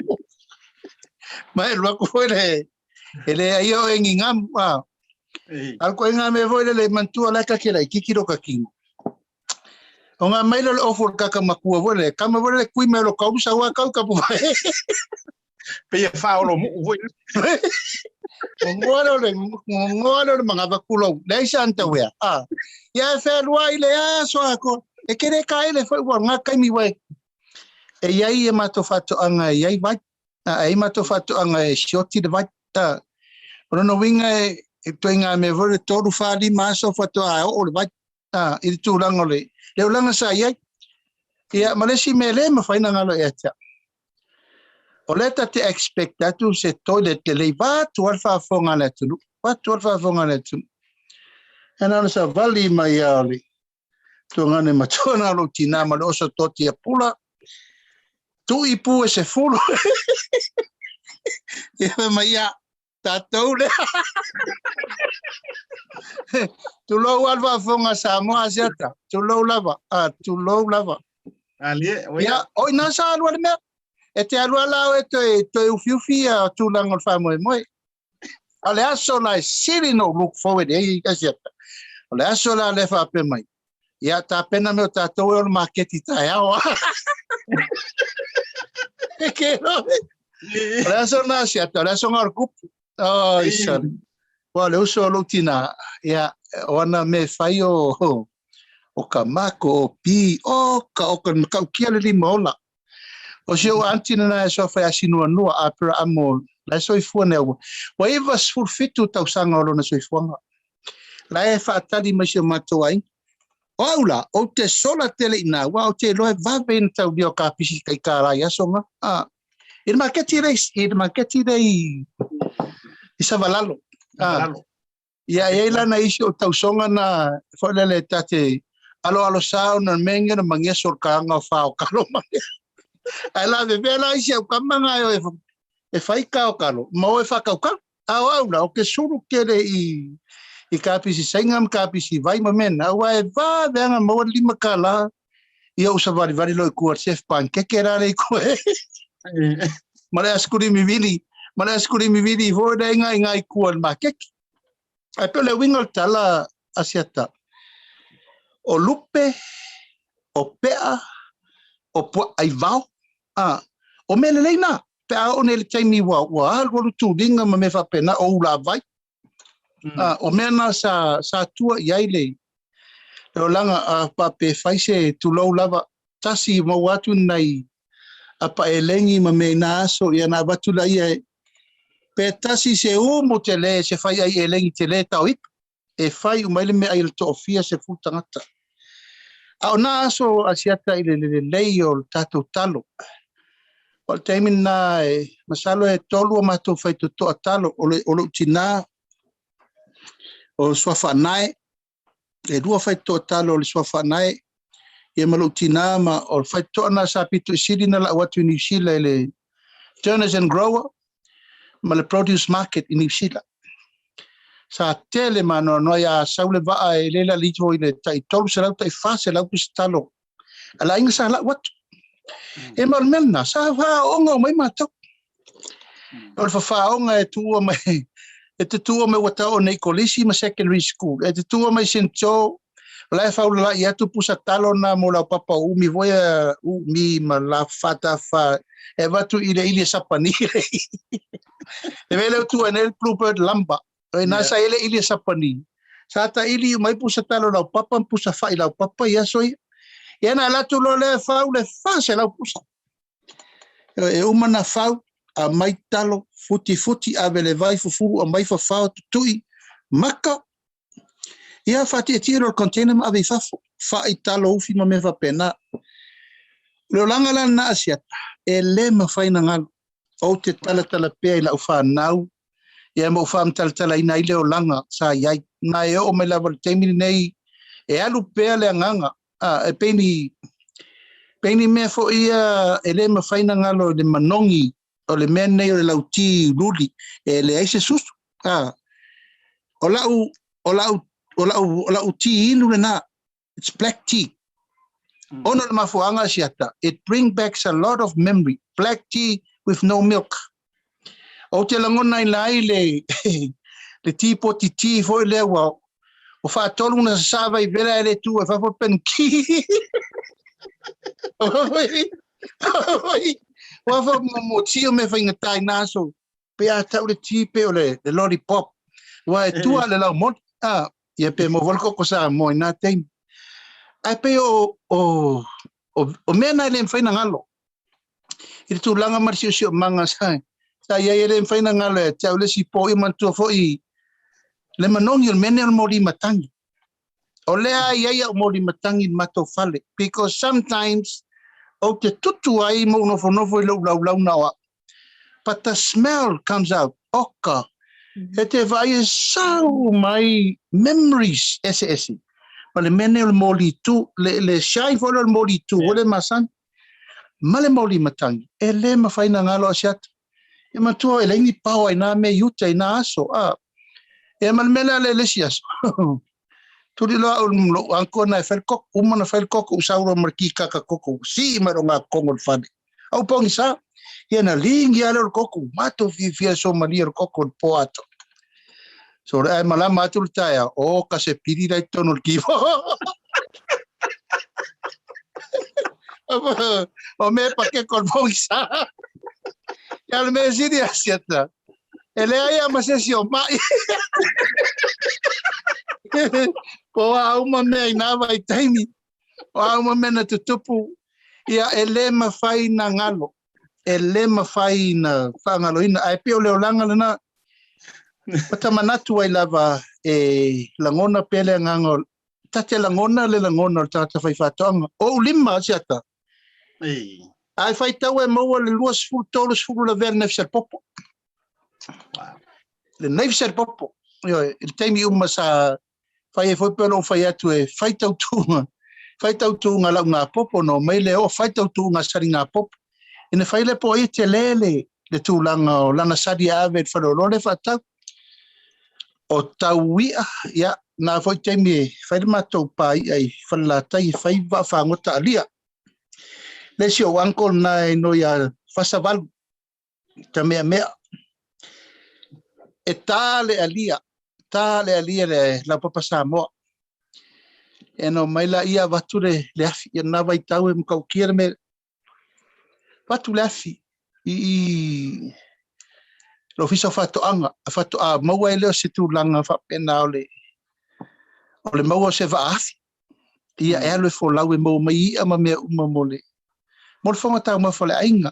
Ma e alu atu foi le, e le aia oe ni ngamu, a. A o koe ngā mea foi lele, manatua la ka ke laitiiti lo ka kino. O ngā maila o le ofu o le kaka makua foi le, kama foi le kui mai o lo kaulu sa ua kau kapu vai. Pei e whaolo muu foi. Ngoa le o le, ngoa le o le mangava kulou. Leai se anta wea. Ah. Ia e whenua i le aso a ko. E kere ka ele foi ua ngā kaimi wai. E iai e mātou whatoanga e iai vai. A e mātou whatoanga e sioti le vai. A. O lona uiga e, e toi ngā mea foi le tolu whā lima aso whatoa a oo le vai. A, i le tulaga o le, le olaga sa i ai. Ia, ma le isi mea le mafai ona galo ia te au. O lea ta te expect atu se toilet lelei vaeatu lava le faafofoga a le atunuu, vaeatu lava le faafofoga a le atunuu. Ia na ona savali mai lava o le tuagane matua na o lou tinā ma le oso toti a pula, tuu ipu e 10. Ia fai mai, ia, tatou lea. Tulou lava le faafofoga a Samoa Asiata. Tulou lava. Ah, tulou lava. Alie, oia. Ia, o ina sa alu le mea. E te alu ala oe toe, toe ufiufi ia tulaga o le faamoemoe. A o le aso la e sili ona ou look forward ai Asiata. O le aso la lea faapea mai. Ia, tapena me o tatou e o le maketi taeao. E ke roe. O le aso na Asiata, o le aso nga o le kupu. Oi, sorry. Ua le uso o lou tinā, ia, o ana mea e fai o, o ka mako, o pi, o ka, o ka matautia le lima ola. O si ou aunty lena e suafa ia Sinuanua, Aperaamo, la e soifua nei ua 97 tausaga o lona soifuaga. La e faatali mai si o matou aiga. O au la, ou te sola tele i ina, aua ou te iloa e vave ona taulia o kapisi kai kālā i aso nga. A, i le maketi lea, i le maketi lea i, i Savalalo. A, Ia, e i ai la nai isi o tausoga na foi lele ta te aloalo sa ona mea na mangeso o le kaga o fa o kalo ma mea. Ae lavevea la isi au kama na e o e fai ka o kalo ma o e whakaukau. A o au la, o ke sulu kele i kapisi sainga ma kapisi vai ma mea na, aua e vaveaga maua le 5 kālā ia ou savalivali loa i kua chef pankeke la le i kua ma le askulimi vili, ma le askulimi vili foi le inga inga i kua le makeke. Ae pei o le uiga o le tala a Siata, o lupe, o pea, o puaa i vao, a, o mea lelei na, pe a oo nei i le taimi ua, ua alualu tuliga ma mea faapena, o ulavai. A, o mea na sa, sa tua i ai le, le olaga, a, pa pe fai se tulou lava, tasi maua atu ni nai apa elegi ma mea i na aso, ia na avatu laia e, pe tasi se umu tele, se fai ai elegi tele tao ipu, e fai uma ai le meaai a le toafia 10 tagata. A o na aso a Siata i le lelei o le tatou talo, o le taimi lena e masalo e tolu o matou faitotoa talo, o le, o lou tinā, o Suafaanae, e lua faitotoa talo o le Suafaanae, ia ma lou tinā ma o le faitotoa na sa pito i sili na lau atu i Niu Sila i le Turners and Grower ma le Produce Market i Niu Sila. Sa tele maanoanoa ia sau le vaa e le lali ifo i le tai 300 tai 400 pusa talo a le aiga sa lau atu. E ma o le mea lena, sa faaooga uma ai matou. O le fafaaoga e tuua mai, e te tuua mai ua tau nei kolisi ma secondary school. E te tuua mai St. Joe, o la e faulala'i atu pusa talo na mo lau papa o umi foi a umi ma la fatafa e avatu i le ili e sapani. E mea lea tua nei le Bluebird Lumber. O ina sa ele ili e sapani. Sa ta ili mai pusa talo lau papa ma pusa fa'i lau papa i aso ia. Ia na alu atu loa lea fau le 400 pusa. E uma na fau, aumai talo, futifuti, ave le vai, fufulu, aumai fafao, tutui, maka, ia faatietie loa le container ma ave i fafo, fai talo ufi ma mea faapena. O le olaga la lena a Siata, e le mafai ona galu. Ou te talatala pea i lau fanau, ia ma ou faamatalatalaina ai le olaga sa i ai. Ma e oo mai lava i le taimi lenei, e alu pea le agaga A, e pei ni, pei ni mea foi ia e le mafai ona galo i le manogi o le mea nei o le lauti luli, e leai se susu. A, o lau, o lau, o lau, o lau ti inu lena, it's black tea. Ona o le mafuaaga siata, it bring backs a lot of memory, black tea with no milk. Ou te lagonaina ai le le tipoti ti foi lea ua ua faatolu na sasaa vaivela e le tu ai fafo le penki. Ua fa mo ti o mea faigata i nā aso pe a tau le ti pe o le, le lollipop. Ua e tua le laumoli. Ah, ia pe mo le koko Samoa i nā taimi. Ae pei o, o, o, o mea na e le mafai na galo. I le tulaga ma le siosiomaga sa, sa i ai e le mafai ona galo ia te au le isi po, ia manatua foi le manogi o le mea nei o le moli matangi. O lea e i ai au moli matangi i le matou fale, because sometimes ou te tutu ai ma ou nofonofo i lou laulau na o au. But the smell comes out, oka, e te vaai e sau mai memories eseese. Ma le mea nei o le moli tu, le, le shine foi lea o le moli tu, yeah. le masani. Ma le moli matangi, e le mafai na galo a se ata. E matua e leai ni paoa i nā mea i uta i nā aso. A, e ma le mea lea le le isi aso. Tuli loa au lou uncle na e fai le koko, uma na fai le koko, u sau loa ma le kikaka koko, sii mai loa ngā kongo le fale. Au pogisa, ia na ligi lava lea o le koko, matou fiafia e somalia le koko i le po atoa. So le ae malama atu le taeao, o ka se pili la i totonu o le kiva. O mea pakeko o le pogisa. Ia le mea sili a siata. E leai a ma se isi o mai. Po a uma mea i nā vaitaimi. O a uma mea na tutupu, ia e le mafai na galo, e le mafai na faagaloina. Ae pei o le olaga lena, ua ta manatu ai lava e lagona pea le agaga o, ta te lagona le lagona o le tagata faifaatoaga. O ou lima, Siata, ae faitau e maua le 20, 30 lavea le naifisa le popo. Le naifisa le popo. Ioe, i le taimi uma sa fai ai foi pei ona ou fai atu e fai tautuga, fai tautuga lau gapopo ona omai lea o fai tautuga saligapopo. Ina fai lea po o ai e tele le, le tulaga o lana sali e ave i le faleoloa lea e faatau. O tau i'a, ia, na foi taimi e fai le matou pa i'a i Falelatai e fai vaafagota alia. Le isi ou uncle na e igoa ia Fasavalu, Tameamea. E tā le alia, tā le alia le laupapa Samoa. E no mai la ia avatu le, le afi, ia na vaitau e matautia le mea. Avatu le afi i, i le ofisa o faatoaga, faatoa maua ai lea o se tulaga faapena o le, o le maua o se vaa afi. Ia e alu e folau e maua mai i'a ma mea uma mo le, mo le fofoga taumafa o le aiga.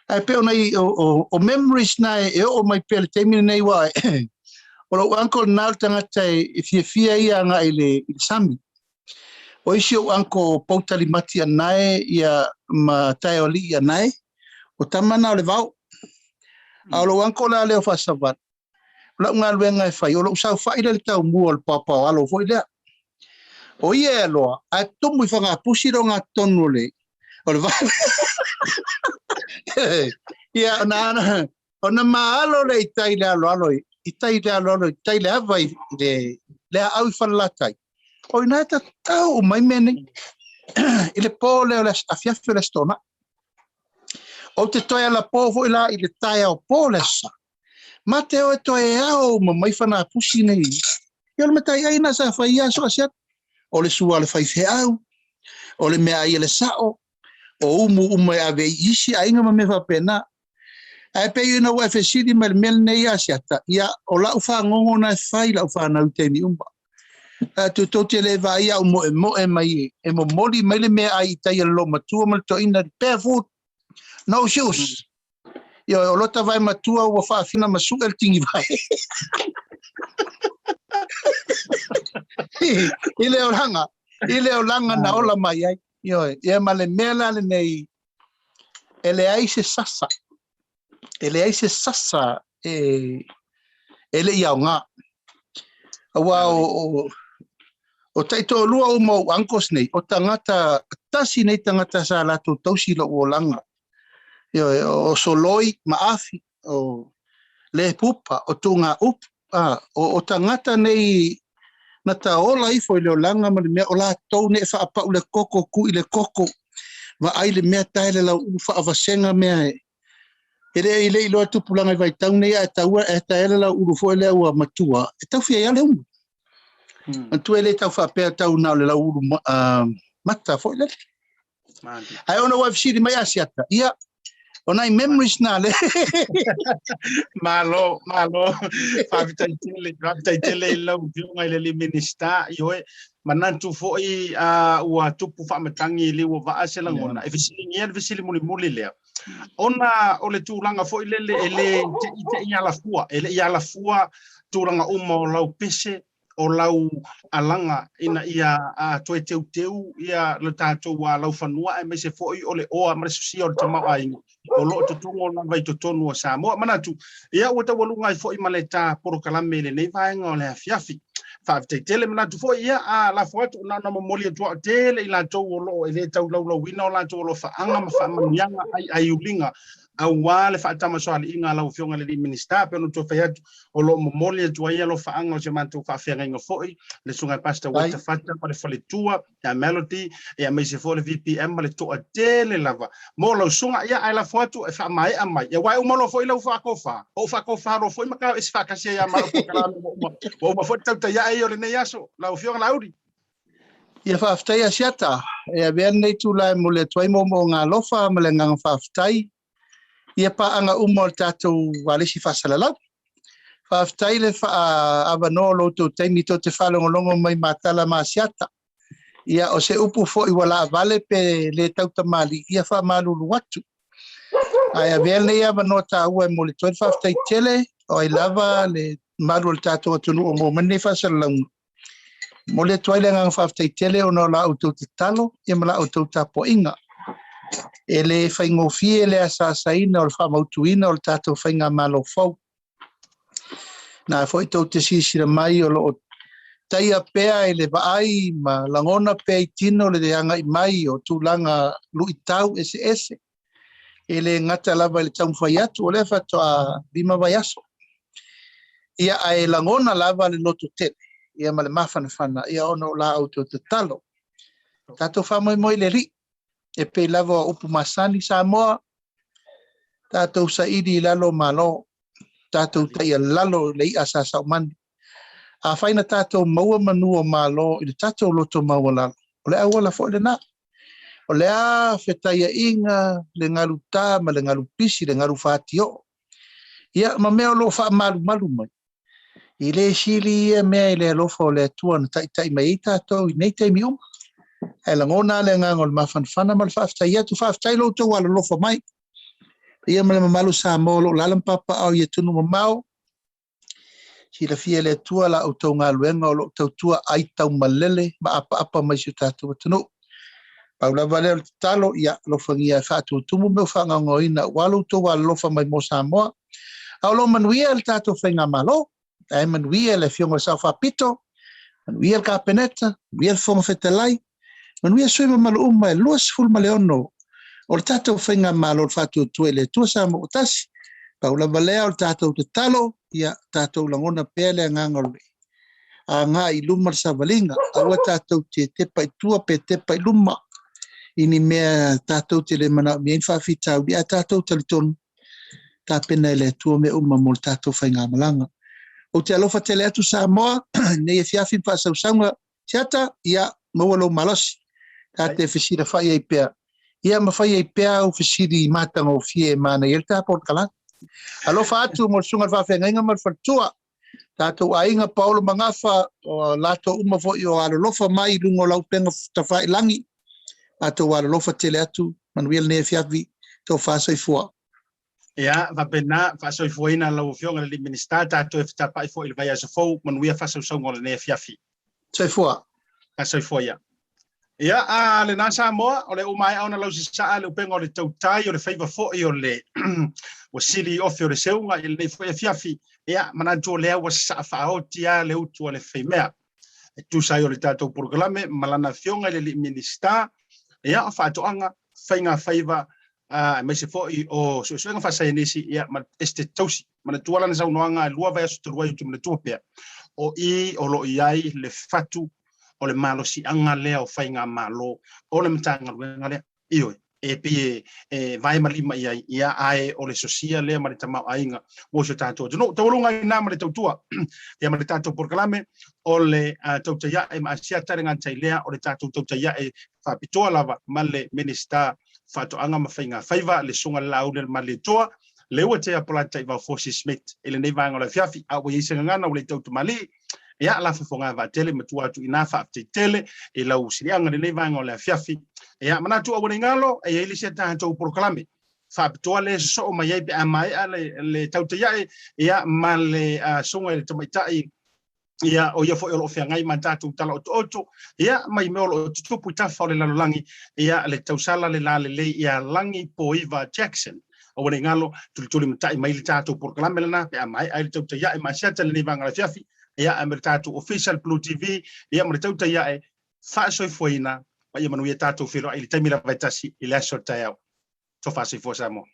Ae pei ona i, o, o, o memories na e, e oo mai pea i le taimi lenei aua o lou uncle lena o le tagata e, e fiafia ia agai i le, i le sami. O isi ou uncle o Poutalimati Anae ia ma Taeoalii Anae, o tama na o le vao. A o lou uncle la lea o Faasavalu, o lau galuega e fai, o lou saofai lea i le taumua o le paopaoalo foi lea. O ia e aloa, ae tumu i Fagapusi le ogatotonu o le, o le vao. Ia, ona, ona maalo lea i tai le aloalo, i tai le aloalo, i tai le ava i le, le aau i Falelatai. O ina e tatau uma ai mea nei. I le pō lea o le afiafi o le Aso Toonai. Ou te toe alapō foi la i le taeao pō o le Aso Sa. Mate oe toe ao uma mai fanapusi nei. Ia o le mataiai na sa fai ia aso asiata. O le sua a le faifeau, o le meaai a le sao, o umu uma e ave i isi aiga ma mea faapena. Ae pei ina ua e fesili mai i le mea lenei Asiata, ia, o lau fagogo na e fai i lau fanau i taimi uma. Ae tou te le vaai au moemoe mai e momoli mai le meaai i tai a le loomatua ma le toeaina, barefoot, no shoes. Ioe, o lota vae matua ua faafina ma suʻe le tigivae. I le olaga, i le olaga na ola mai ai. Ioe, ia ma le mea la lenei, e leai se sasa, e leai se sasa e, e le i aoga. Aua o, o, o taitoalua uma o uncles nei, o tagata, tasi nei tagata sa latou tausi i lou olaga. Ioe, o Soloi ma Afi, o Lepupa, o Tugaupu, a, o, o tagata nei na ta ola ifo i le olaga ma le mea o latou nei e faapau le koko, kui le koko, vaai le mea tae le lauulu faavasega mea e, e le i le iloa tupulaga i vaitau nei ae taua e tae le lauulu foi lea ua matua, e tau fia ia le umu. Manatua e le tau faapea tau na o le lauulu mata foi lele. Ae ona ua fesili mai Asiata, ia, o nai memories na le. Malo, malo. Faafetai tele, faafetai tele i lau Afioga i le alii Minisita, ioe, manatu foi ua tupu faamatagi i liu o vaa se lagona. E fesiligia le fesili mulimuli lea, ona o le tulaga foi lele e le te'i alafua, e le i alafua tulaga uma o lau pese, o lau alaga ina ia toe teuteu ia le tatou laufanua aemaise foi o le oa ma le sosia o le tamaoaiga o lo o totogo lava i totonu o Samoa. Manatu, ia ua taualuga ai foi ma le ta polokalame i lenei vaega o le afiafi. Faafetai tele, manatu foi ia a lafo atu na ona momoli atu au tele i latou o lo o e le tau laulauina o latou alofaaga ma faamanuiaga aiaiuliga aua le faatamasoaliiga a lau Afioga i le alii Minisita. Pei ona toe fai atu, o lo o momoli atu ai alofaaga o si a matou faafeagaiga foi, le Susuga ia Pastor Ueta Fata ma le faletua ia Melody, ia aemaise foi le VPM ma le toatele lava mo lau susuga. Ia ae lafo atu e faamaea mai, ia aua e uma loa foi lau faakofa, ou faakofa loa foi ma tao ese faatasi ai ia ma lau polokalame ua uma, ua uma foi le tautaiae ia o lenei aso. Lau Afioga Laauli. Ia faafetai Asiata, e avea lenei itula e momoli atu ai moomooga alofa ma le agaga faafetai ia paaga uma o le tatou alesi faasalalau. Faafetai le faaavanoa o lo outou taimi tou te faalogologo mai ma tala ma Asiata. Ia o se upu foi ua laavale pe le tautamalii, ia faamalulu atu. Ae avea lenei avanoa taua e momoli atu ai le faafetai tele o ai lava le malu o le tatou atunuu o maua mai lenei faasalalauga. Momoli atu ai le agaga faafetai tele ona o la outou tatalo ia ma la outou tapuaiga. E le faigofie le asaasaina o le faamautuina o le tatou faigamalo fou. Na foi tou te silasila mai o lo o taia pea i le vaai ma lagona pea i tino le agai mai o tulaga luitau eseese. E le gata lava i le taumafai atu, o lea faatoa 5 vaiaso. Ia, ae lagona lava le loto tele ia ma le mafanafana ia ona o la outou tatalo. Tatou faamoemoe i le Alii, e pei lava o upu masani Samoa, tatou saili i lalo o Malo, tatou taialalo i le i'a sa saumani. Afai na tatou maua manu o Malo i le tatou loto maualalo, o le auala foi lena. O le a fetaiaiga, le galu ta ma le galu pisi, le galu fatioo, ia ma mea o lo o faamalumalu mai, e le sili ia mea i le alofa o le Atua na taitai mai ai tatou i nei taimi uma. Ae lagona le agaga o le mafanafana ma le faafetai atu. Faafetai lo outou alolofa mai. Paia ma le mamalu Samoa o lo o lala ma papaaao i atunuu mamao. Silafia e le Atua la outou galuega o lo o tautua ai taumalele ma apaapa mai si o tatou atunuu. Pau lava lea o le tatalo, ia alofagia e faatutumu mea o faagaogaoina aua lo outou alolofa mai mo Samoa. A o lo o manuia le tatou faigamalo, ae manuia le Afioga i le Sao Faapito, manuia le Kapeneta, manuia le Fofoga Fetalai, manuia sui mamalu uma e 26 o le tatou faigamalo o le faatuatua i le Atua Samoa ua tasi. Pau lava lea o le tatou tatalo, ia tatou lagona pea le agaga o le agai i luma le savaliga, aua tatou te tepa i tua pe tepa i luma i ni mea tatou te le manaomia ai ni faafitauli, ae tatou talitonu tapena e le Atua mea uma mo le tatou faigamalaga. Ou te alofa tele atu Samoa, nei afiafi ma faasausauga Siata, ia, maua lou malosi. Ta te fesilafai ai pea. Ia, ma fai ai pea au fesili matagofie e manaia ai le ta polokalame. Alofa atu mo le susuga i le faafeagaiga ma le faletua. Tatou aiga Paolo ma Gafa, o latou uma foi o alolofa mai i luga o lau upega tafailagi. Matou alolofa tele atu, manuia lenei afiafi, tofa soifua. Ia, faapena, faasoifuaina lau Afioga i le Minisita, tatou e fetapai foi i le vaiaso fou, manuia faasausauga o lenei afiafi. Soifua. Faasoifua ia. Ia, a lena Samoa, o le ua maea ona lausasaa le upega o le tautai, o le faiva foi o le ua sili ofi o le seuga i lenei foi afiafi. Ia, manatu o lea ua sasaa faaoti lava le utu a le faimea. E tusa ai o le tatou polokalame ma lana afioga i le alii Minisita, ia, o faatoaga, faiga faiva, aemaise foi o suesuega faasaienisi, ia, ma le Esetete Tausi. Manatua lana saunoaga e 2 vaiaso talu ai ou te manatua pea, o i o lo o i ai le fatu o le malosiaga lea o faigamalo o le Matagaluega lea. Ioe, e pei e vae ma lima i ai, ia, ae o le sosia lea ma le tamaoaiga mo si o tatou atunuu. Taualuga i ina ma le tautua ia ma le tatou polokalame o le tautai ae ma Asiata le gatai lea o le tatou tautai ae faapitoa lava ma le Minisita Faatoaga ma Faiga Faiva, le Susuga i le Laauli a le Malietoa, Leuatea Polataivao Fosi Smith i lenei vaega o le afiafi. A ua i ai se gagana ua le tau tamalii, ia, lafo fogaa vaatele matua atu i ina faafetai tele i lau siliaga i lenei vaega o le afiafi. Ia, manatu aua ne i galo, e i ai le isi a tatou polokalame faapitoa lea e sosoo mai ai pe a maea le tautai ae, ia, ma le susuga i le tamaitai ia o ia foi o lo o feagai ma tatou tala otooto, ia mai mea o lo o tutupu i tafa o le lalolagi, ia le tausala le lalelei ia Lagi Poiva Jackson. Aua ne i galo, tulituli matai mai le tatou polokalame lena pe a maea ai le tautai ae ma Asiata i lenei vaega o le afiafi, ia ae ma le tatou official Blue TV, ia ma le tautai ae faasoifuaina ma ia manuia tatou feiloai i le taimi lava e tasi i le aso o le taeao. Tofa soifua Samoa.